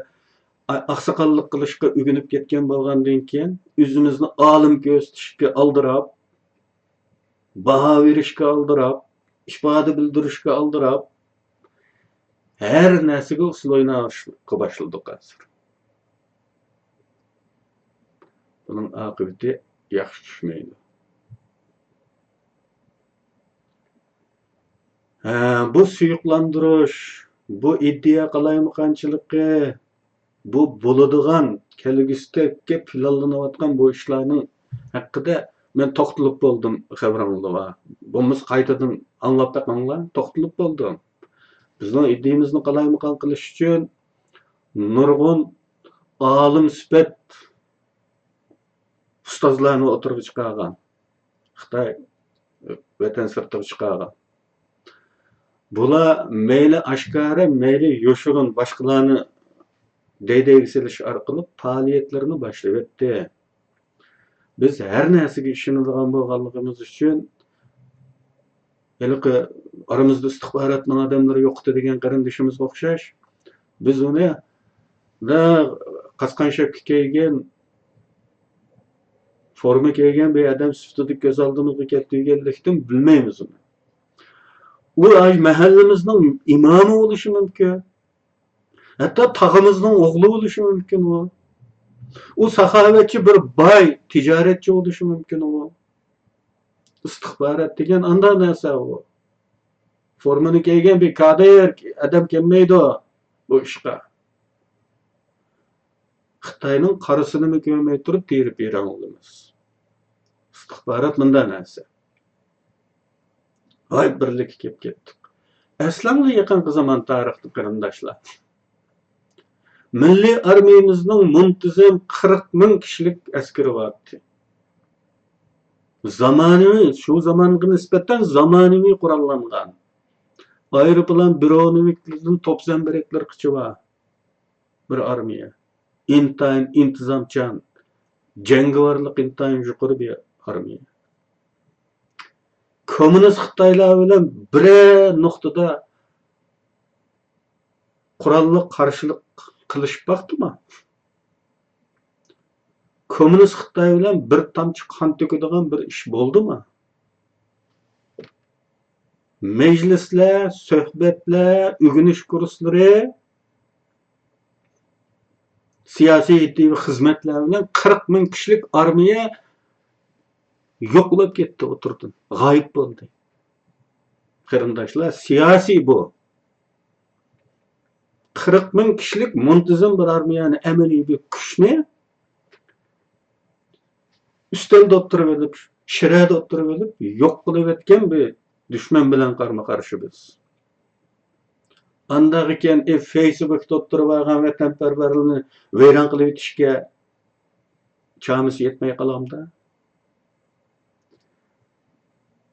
ئا-، ئاقساقاللىق قىلىشقا ئۆگىنىپ كەتكەن بولغاندىن كېيىن، ئۆزىمىزنى ئالىم كۆرسىتىشكە ئالدىراپ، باھا بېرىشكە ئالدىراپ، ئىپادە بىلدۈرۈشكە ئالدىراپ، ھەر نەرسىگە ئۇسسۇل ئويناشقا باشلىدۇق ھازىر. بۇنىڭ ئاقىۋىتى ياخشى چۈشمەيدۇ. ھە، بۇ سۇيۇقلاندۇرۇش، بۇ ئىدىيە قالايمىقانچىلىقى، بۇ بولىدىغان، كەلگۈسىدىكى پىلانلىنىۋاتقان بۇ ئىشلارنىڭ ھەققىدە مەن توختىلىپ بولدۇم، خەۋىرىڭلار بار. بولمىسا قايتىدىن ئاڭلاپ بېقىڭلار، توختىلىپ بولدۇم. بىزنىڭ ئىدىيىمىزنى قالايمىقان قىلىش ئۈچۈن نۇرغۇن ئالىم سۈپەت ئۇستازلارنى ئوتتۇرىغا چىقارغان، خىتاي ۋەتەن سىرتىغا چىقارغان. بۇلار مەيلى ئاشكارا، مەيلى يوشۇرۇن باشقىلارنى دەيدەيگە سېلىش ئارقىلىق پائالىيەتلىرىنى باشلىۋەتتى. بىز ھەر نەرسىگە ئىشىنىدىغان بولغانلىقىمىز ئۈچۈن، ھېلىقى ئارىمىزدا ئىستىخباراتنىڭ ئادەملىرى يوقىتى دېگەن قېرىندىشىمىزغا ئوخشاش، بىز ئۇنى نە قاسقان شەپكە كىيگەن، فورما كىيگەن بىر ئادەم سۈپىتىدە كۆز ئالدىمىزغا كەلتۈرگەنلىكتىن بىلمەيمىز ئۇنى. ئۇ مەھەللىمىزنىڭ ئىمامى بولۇشى مۇمكىن. ھەتتا تاغىمىزنىڭ ئوغلى بولۇشى مۇمكىن ئۇ. ئۇ ساخاۋەتچى بىر باي تىجارەتچى بولۇشى مۇمكىن ئۇ. ئىستىخبارات دېگەن ئانداق نەرسە ئۇ. فورمىنى كىيگەن بىر كادىر ئادەم كەلمەيدۇ بۇ ئىشقا. خىتاينىڭ قارىسىنىمۇ كۆرمەي تۇرۇپ تېرىپ بېرەڭلىمىز. ئىستىخبارات مۇنداق نەرسە. ۋاي بىرلىككە كېلىپ كەتتۇق. ئەسلەڭلار يېقىنقى زامان تارىخنى قېرىنداشلار. مىللىي ئارمىيىمىزنىڭ مۇنتىزىم قىرىق مىڭ كىشىلىك ئەسكىرى بارتتى. زامانىۋى، شۇ زامانغا نىسبەتەن زامانىۋى قوراللانغان. ئايروپىلان برونېۋىكلىرىدىن توپ زەمبىرەكلىرىگىچە بار بىر ئارمىيە. ئىنتايىن ئىنتىزامچان، جەڭگىۋارلىق ئىنتايىن يۇقىرى بىر ئارمىيە. كوممۇنىست خىتايلار بىلەن بىرەر نۇقتىدا قوراللىق قارشىلىق قىلىشىپ باقتىما؟ كوممۇنىست خىتاي بىلەن بىر تامچە قان تۆكىدىغان بىر ئىش بولدىما؟ مەجلىسلەر، سۆھبەتلەر، ئۆگىنىش كۇرسلىرى، سىياسىي خىزمەتلەر بىلەن قىرىق مىڭ كىشىلىك ئارمىيە يوقىلىپ كەتتى ئوتتۇرىدىن، غايىب بولدى. قېرىنداشلار، سىياسىي بۇ. قىرىق مىڭ كىشىلىك مۇنتىزىم بىر ئارمىيەنى، ئەمەلىي بىر كۈچنى ئۈستەلدە ئوتتۇرىغا ئېلىپ، شىرەدە ئوتتۇرىغا ئېلىپ يوق قىلىۋەتكەن بىر دۈشمەن بىلەن قارمۇ قارشى بىز. ئانداق ئىكەن، ئى، فېيسبۇكتا ئوتتۇرىغا قويغان ۋەتەنپەرۋەرلىرىنى ۋەيران قىلىۋېتىشكە چامىسى يەتمەي قالامدا؟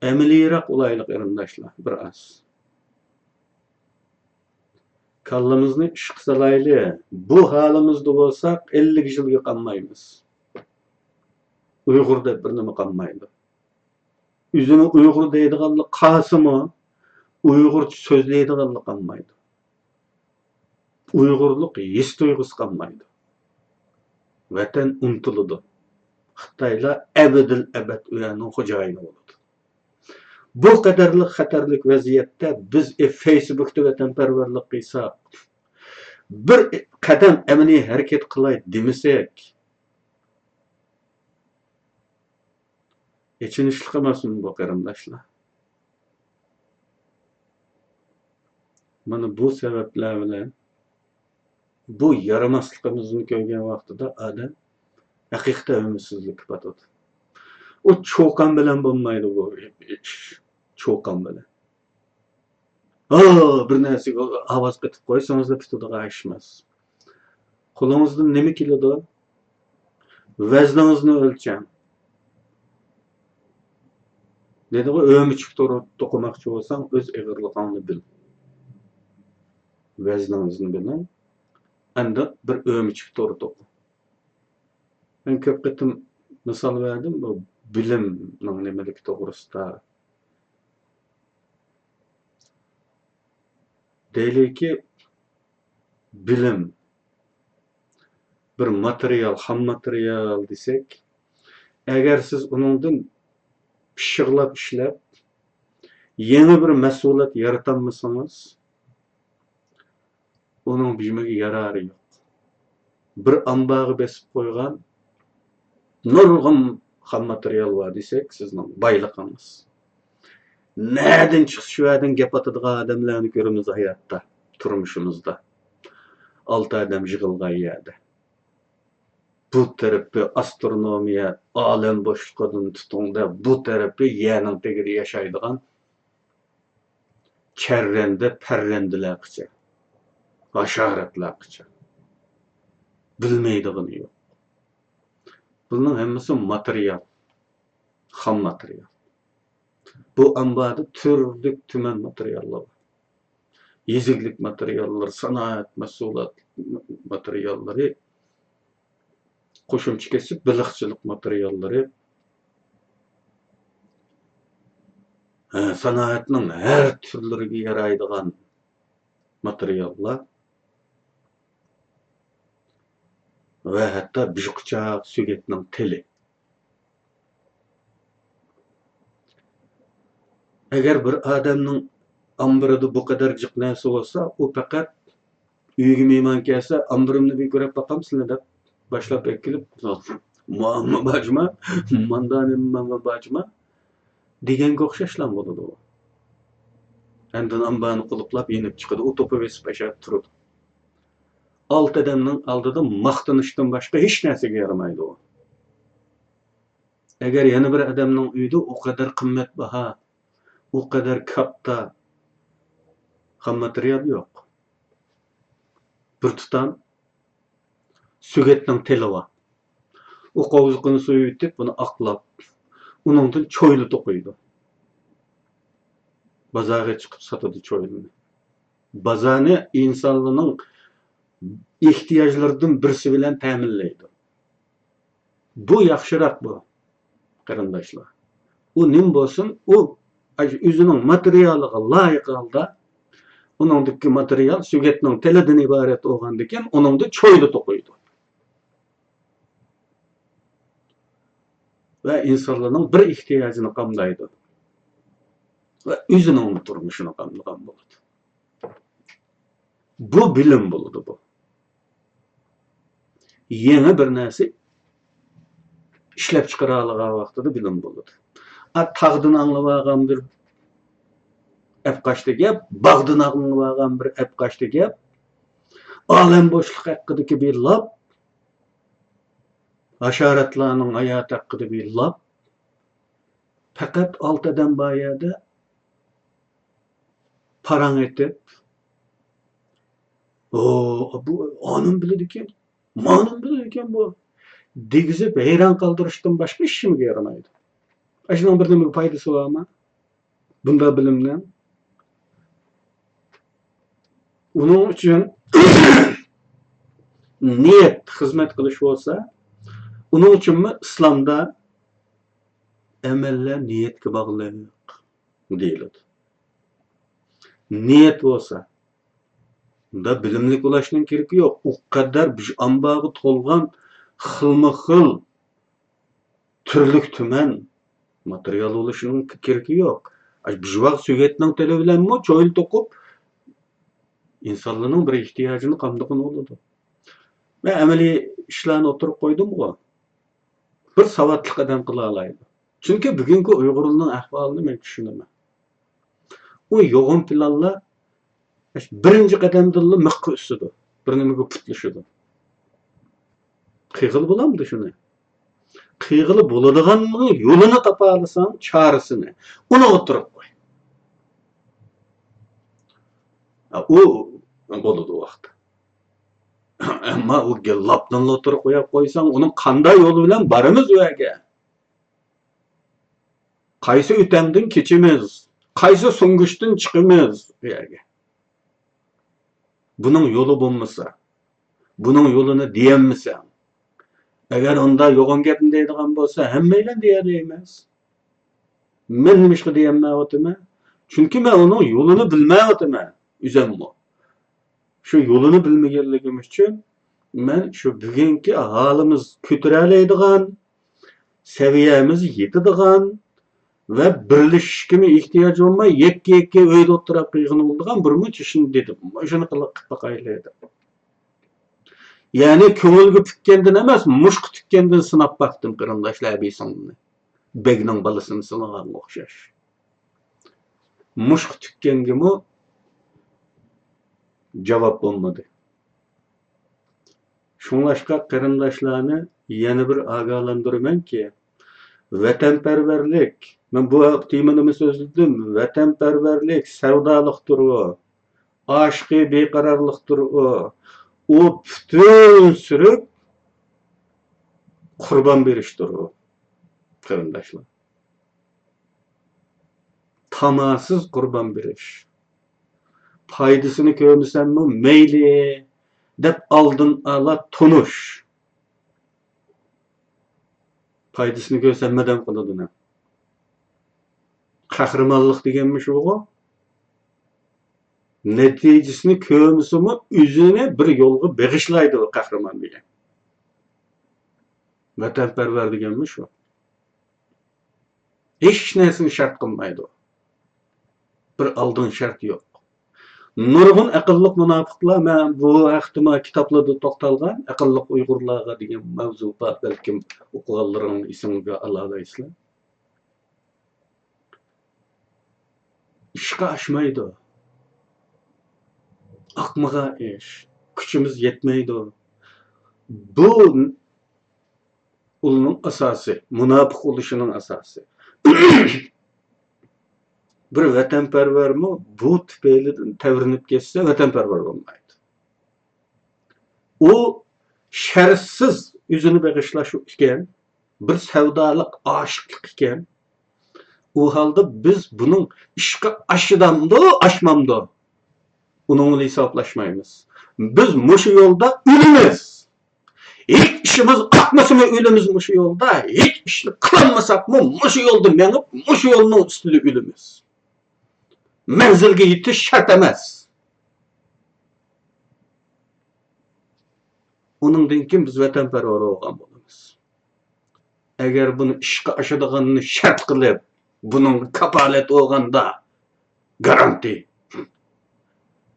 ئەمەلىيرەك بولايلى قېرىنداشلار، بىر ئاز. كاللىمىزنى ئىشقا سالايلى. بۇ ھالىمىزدا بولساق، ئەللىك يىلغا قالمايمىز. ئۇيغۇر دەپ بىر نېمە قالمايدۇ. ئۆزىنى ئۇيغۇر دەيدىغانلىق قالسىمۇ، ئۇيغۇرچە سۆزلەيدىغانلىق قالمايدۇ. ئۇيغۇرلۇق ھېس تۇيغۇسى قالمايدۇ. ۋەتەن ئۇنتۇلىدۇ. خىتايلار ئەبەدىل ئەبەد ئۇ يەرنىڭ خوجايىنى بولىدۇ. بۇ قەدەرلىك خەتەرلىك ۋەزىيەتتە بىز فېيسبۇكتا ۋەتەنپەرۋەرلىك قىلساق، بىر قەدەم ئەمەلىي ھەرىكەت قىلاي دېمىسەك، ئېچىنىشلىق ئەمەسمۇ بۇ، قېرىنداشلار؟ مانا بۇ سەۋەبلەر بىلەن بۇ يارىماسلىقىمىزنى كۆرگەن ۋاقتىدا ئادەم ھەقىقىي ئۈمىدسىزلىككە پاتىدۇ. ئۇ چۇقان بىلەن بولمايدۇ بۇ ئىش. چۇقان بىلەن. ھا، بىر نەرسىگە ئاۋاز قېتىپ قويسىڭىزلا پۈتىدىغان ئىش ئەمەس. قولىڭىزدىن نېمە كېلىدۇ؟ ۋەزنىڭىزنى ئۆلچەڭ. دېدىغۇ، ئۆمۈچۈك تورى توقۇماقچى بولساڭ، ئۆز ئېغىرلىقىڭنى بىل. ۋەزنىڭىزنى بىلىڭ. ئاندىن بىر ئۆمۈچۈك تورى توقۇڭ. مەن كۆپ قېتىم مىسال بەردىم بۇ بىلىمنىڭ نېمىلىكى توغرىسىدا. دەيلىكى، بىلىم بىر ماتېرىيال، خام ماتېرىيال دېسەك، ئەگەر سىز ئۇنىڭدىن پىششىقلاپ ئىشلەپ، يېڭى بىر مەھسۇلات يارىتالمىسىڭىز، ئۇنىڭ بۈگۈنگە يارارى يوق. بىر ئامبارغا بېسىپ قويغان نۇرغۇن خام ماتېرىيال بار دېسەك، سىزنىڭ بايلىقىڭىز. نەدىن چىقسا شۇ يەردىن گەپ ئاتىدىغان ئادەملەرنى كۆرىمىز ھاياتتا، تۇرمۇشىمىزدا. ئالتە ئادەم يىغىلغان يەردە. بۇ تەرىپى ئاسترونومىيە، ئالەم بوشلۇقىدىن تۇتۇڭ دە، بۇ تەرىپى يەرنىڭ تېگىدە ياشايدىغان چەررەندە، پەررەندىلەرگىچە، ھاشاراتلارغىچە. بىلمەيدىغىنى يوق. بۇنىڭ ھەممىسى ماتېرىيال، خام ماتېرىيال. بۇ ئامباردا تۈرلۈك تۈمەن ماتېرىياللار بار. يېزا ئىگىلىك ماتېرىياللىرى، سانائەت مەھسۇلات ماتېرىياللىرى، قوشۇمچە كەسىپ بېلىقچىلىق ماتېرىياللىرى، ھە، سانائەتنىڭ ھەر تۈرلىرىگە يارايدىغان ماتېرىياللار ۋە ھەتتا بىژقۇچاق سۆگەتنىڭ تېلى. ئەگەر بىر ئادەمنىڭ ئامبىرىدا بۇ قەدەر جىق نەرسە بولسا، ئۇ پەقەت ئۆيگە مېھمان كەلسە، «ئامبىرىمنى بىر كۆرۈپ باقامسىلەر؟» دەپ باشلاپ ئەكېلىپ، «ماما باجما، ماندا نېمە ماما باجما» دېگەنگە ئوخشاشلا بولىدۇ. ئاندىن ئامبارنى قۇلۇپلاپ يېنىپ چىقىدۇ، ئۇ توپا بېسىپ ئاشاپ تۇرىدۇ. ئالتە ئادەمنىڭ ئالدىدا ماختىنىشتىن باشقا ھېچ نەرسىگە يارىمايدۇ ئۇ. ئەگەر يەنە بىر ئادەمنىڭ ئۆيىدە ئۇ قەدەر قىممەتباھا، ئۇ قەدەر كاتتا خام ماتېرىيال يوق، بىر تۇتام سۆگەتنىڭ تېلى بار. ئۇ قوۋزىقىنى سويۇۋېتىپ، بۇنى ئاقلاپ، ئۇنىڭدىن چويلا توقۇيدۇ. بازارغا چىقىپ ساتىدۇ چويلىنى. بازارنى ئىنسانلارنىڭ ئېھتىياجلىرىدىن بىرسى بىلەن تەمىنلەيدۇ. بۇ ياخشىراق بۇ، قېرىنداشلار. ئۇ نېمە بولسۇن، ئۇ ئۆزىنىڭ ماتېرىيالىغا لايىق ھالدا، ئۇنىڭدىكى ماتېرىيال سۆگەتنىڭ تىلىدىن ئىبارەت بولغاندىكىن، ئۇنىڭدا چويلا توقۇيدۇ. ۋە ئىنسانلارنىڭ بىر ئېھتىياجىنى قامدايدۇ. ۋە ئۆزىنىڭ تۇرمۇشىنى قامدىغان بولىدۇ. بۇ بىلىم بولىدۇ بۇ. يېڭى بىر نەرسە ئىشلەپ چىقىرالىغان ۋاقتىدا بىلىم بولىدۇ. ئا، تاغدىن ئاڭلىۋالغان بىر ئەپقاچتى گەپ، باغدىن ئاڭلىۋالغان بىر ئەپقاچتى گەپ، ئالەم بوشلۇق ھەققىدىكى بىر لاپ، ھاشاراتلارنىڭ ھاياتى ھەققىدە بىر لاپ، پەقەت ئالتە ئادەم بار يەردە پاراڭ ئېتىپ، ئو، بۇ ئانىمۇ بىلىدىكەن، مانىمۇ بىلىدىكەن بۇ دېگۈزۈپ ھەيران قالدۇرۇشتىن باشقا ھېچنېمىگە يارىمايدۇ. ئاشۇنىڭ بىر نېمىگە پايدىسى بارمۇ؟ بۇنداق بىلىمنىڭ. ئۇنىڭ ئۈچۈن نىيەت خىزمەت قىلىش بولسا، ئۇنىڭ ئۈچۈنمۇ ئىسلامدا ئەمەللەر نىيەتكە باغلىق دېيىلىدۇ. نىيەت بولسا، بۇندا بىلىملىك بولۇشنىڭ كېرىكى يوق. ئۇ قەدەر بىر ئامبارغا تولغان خىلمۇ خىل، تۈرلۈك تۈمەن ماتېرىيال بولۇشنىڭ كېرىكى يوق. ئاشۇ بىژۋاق سۆگەتنىڭ تىلى بىلەنمۇ چويلا توقۇپ، ئىنسانلارنىڭ بىر ئېھتىياجىنى قامدىغىلى بولىدۇ. مەن ئەمەلىي ئىشلارنى ئوتتۇرىغا قويدۇمغۇ. بىر ساۋاتلىق ئادەم قىلالايدۇ. چۈنكى بۈگۈنكى ئۇيغۇرلارنىڭ ئەھۋالىنى مەن چۈشىنىمەن. ئۇ يوغان پىلانلار بىرىنچى قەدەمدىنلا مىخقا ئۈسىدۇ، بىر نېمىگە پۇتلىشىدۇ. قىلغىلى بولامدۇ شۇنى؟ قىلغىلى بولىدىغاننىڭ يولىنى تاپالىساڭ، چارىسىنى، ئۇنى ئوتتۇرىغا قوي. ئۇ بولىدۇ ۋاقتى. ئەمما ئۇ لاپنى ئوتتۇرىغا قويۇپ قويساڭ، ئۇنىڭ قانداق يولى بىلەن بارىمىز ئۇ يەرگە؟ قايسى ئۆتەمدىن كېچىمىز؟ قايسى سۈڭگۈچتىن چىقىمىز ئۇ يەرگە؟ بۇنىڭ يولى بولمىسا، بۇنىڭ يولىنى دېيەلمىسەڭ، ئەگەر ئۇنداق يوغان گەپنى دەيدىغان بولسا، ھەممەيلەن دېيەلەيمىز. مەن نېمىشقا دېيەلمەيۋاتىمەن؟ چۈنكى مەن ئۇنىڭ يولىنى بىلمەيۋاتىمەن، ئۆزۈممۇ. شۇ يولىنى بىلمىگەنلىكىم ئۈچۈن مەن شۇ بۈگۈنكى ھالىمىز كۆتۈرەلەيدىغان، سەۋىيەمىز يېتىدىغان ۋە بىرلىشىشكىمۇ ئېھتىياج بولماي، يەككە-يەككە ئۆيدە ئولتۇرۇپ قىلغىلى بولىدىغان بىر مۇنچە ئىشنى دېدىم. شۇنى قىلىپ باقايلى دەپ. يەنى كۆڭۈلگە پۈككەندىن ئەمەس، مۇشقا تۈككەندىن سىناپ باقتىم، قېرىنداشلار، ئەبىسىڭلىنى. بەگنىڭ بالىسىنى سىنىغانغا ئوخشاش. مۇشقا تۈككەنگىمۇ جاۋاب بولمىدى. شۇڭلاشقا قېرىنداشلارنى يەنە بىر ئاگاھلاندۇرىمەنكى، ۋەتەنپەرۋەرلىك، مەن بۇ تېمىنىمۇ سۆزلىدىم، ۋەتەنپەرۋەرلىك سەۋدالىقتۇر ئۇ، ئاشىقى بىقارارلىقتۇر ئۇ، ئۇ پۈتۈن سۈرۈك قۇربان بېرىشتۇر ئۇ، قېرىنداشلار. تاماسىز قۇربان بېرىش. پايدىسىنى كۆرمىسەممۇ مەيلى دەپ ئالدىن ئالا تونۇش. پايدىسىنى كۆرسەم مەدەم قىلىدۇ نە. قەھرىمانلىق دېگەنمۇ شۇغۇ. نەتىجىسىنى كۆرمىسىمۇ ئۆزىنى بىر يولغا بېغىشلايدۇ قەھرىمان دېگەن. ۋەتەنپەرۋەر دېگەنمۇ شۇ. ھېچ نەرسىنى شەرت قىلمايدۇ. بىر ئالدىن شەرت يوق. نۇرغۇن ئەقىللىق مۇناپىقلار، مەن بۇ ھەقتىمۇ كىتابلاردا توختالغان، ئەقىللىق ئۇيغۇرلارغا دېگەن ماۋزۇ بار، بەلكىم ئوقۇغانلىرىڭ ئېسىڭگە ئالالايسىلەر. ئىشقا ئاشمايدۇ. ئاقمىغان ئىش. كۈچىمىز يەتمەيدۇ. بۇ ئۇلارنىڭ ئاساسى، مۇناپىق بولۇشىنىڭ ئاساسى. بىر ۋەتەنپەرۋەرمۇ بۇ تۈپەيلىدىن تەۋرىنىپ كەتسە، ۋەتەنپەرۋەر بولمايدۇ. ئۇ شەرتسىز ئۆزىنى بېغىشلاش ئىكەن، بىر سەۋدالىق، ئاشىقلىق ئىكەن. ئۇ ھالدا بىز بۇنىڭ ئىشقا ئاشىدامدۇ، ئاشمامدۇ؟ ئۇنىڭ بىلەن ھېسابلاشمايمىز. بىز مۇشۇ يولدا ئۆلىمىز. ھېچ ئىشىمىز ئاقمىسىمۇ ئۆلىمىز مۇشۇ يولدا. ھېچ ئىشنى قىلالمىساقمۇ مۇشۇ يولدا مېڭىپ، مۇشۇ يولنىڭ ئۈستىدە ئۆلىمىز. مەنزىلگە يېتىش شەرت ئەمەس. ئۇنىڭدىن كېيىن بىز ۋەتەنپەرۋەر بولغان بولىمىز. ئەگەر بۇنى ئىشقا ئاشىدىغىنىنى شەرت قىلىپ، بۇنىڭغا كاپالەت بولغاندا، گارانتى،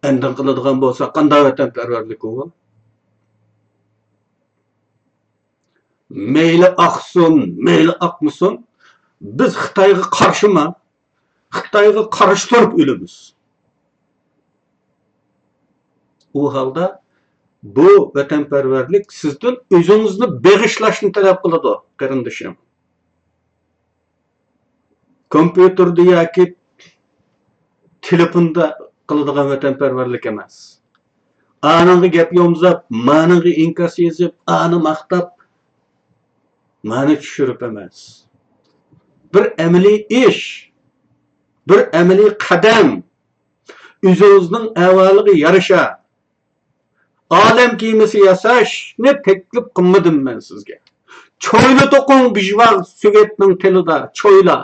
ئاندىن قىلىدىغان بولسا، قانداق ۋەتەنپەرۋەرلىك ئۇ؟ مەيلى ئاقسۇن، مەيلى ئاقمىسۇن، بىز خىتايغا قارشىما، خىتايغا قارشى تۇرۇپ ئۆلىمىز. ئۇ ھالدا بۇ ۋەتەنپەرۋەرلىك سىزدىن ئۆزىڭىزنى بېغىشلاشنى تەلەپ قىلىدۇ، قېرىندىشىم. كومپيۇتېردا ياكى تېلېفوندا قىلىدىغان ۋەتەنپەرۋەرلىك ئەمەس. ئانىڭغا گەپ يومزاپ، مانىڭغا ئىنكاس يېزىپ، ئانى ماختاپ، مانى چۈشۈرۈپ ئەمەس. بىر ئەمەلىي ئىش، بىر ئەمەلىي قەدەم، ئۆزىڭىزنىڭ ئەھۋالىغا يارىشا ئالەم كېمىسى ياساشنى تەكلىپ قىلمىدىم مەن سىزگە. چويلا توقۇڭ بىژۋاغ سوۋېتنىڭ تىلىدا، چويلا.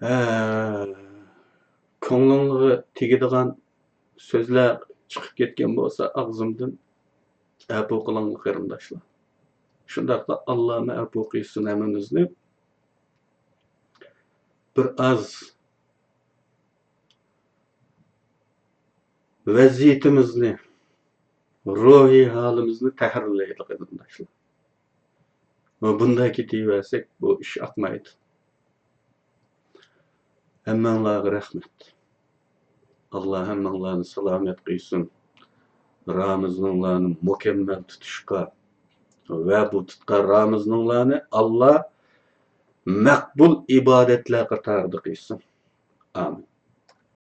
ھە، كۆڭلۈڭلارغا تېگىدىغان سۆزلەر چىقىپ كەتكەن بولسا ئاغزىمدىن، ئەپۇ قىلىڭلار قېرىنداشلار. شۇنداقلا ئاللامۇ ئەپۇ قىلسۇن ھەممىمىزنى. بىر ئاز ۋەزىيىتىمىزنى، روھىي ھالىمىزنى تەھرىرلەيلى قېرىنداشلار. ۋە بۇنداق كېتىۋەرسەك، بۇ ئىش ئاقمايدۇ. ھەممەڭلارغا رەھمەت. ئاللا ھەممەڭلارنى سالامەت قىلسۇن. رامىزىنىڭلارنى مۇكەممەل تۇتۇشقا ۋە بۇ تۇتقان رامىزىنىڭلارنى ئاللا مەقبۇل ئىبادەتلەر قاتارىدا قىلسۇن. ئامىن.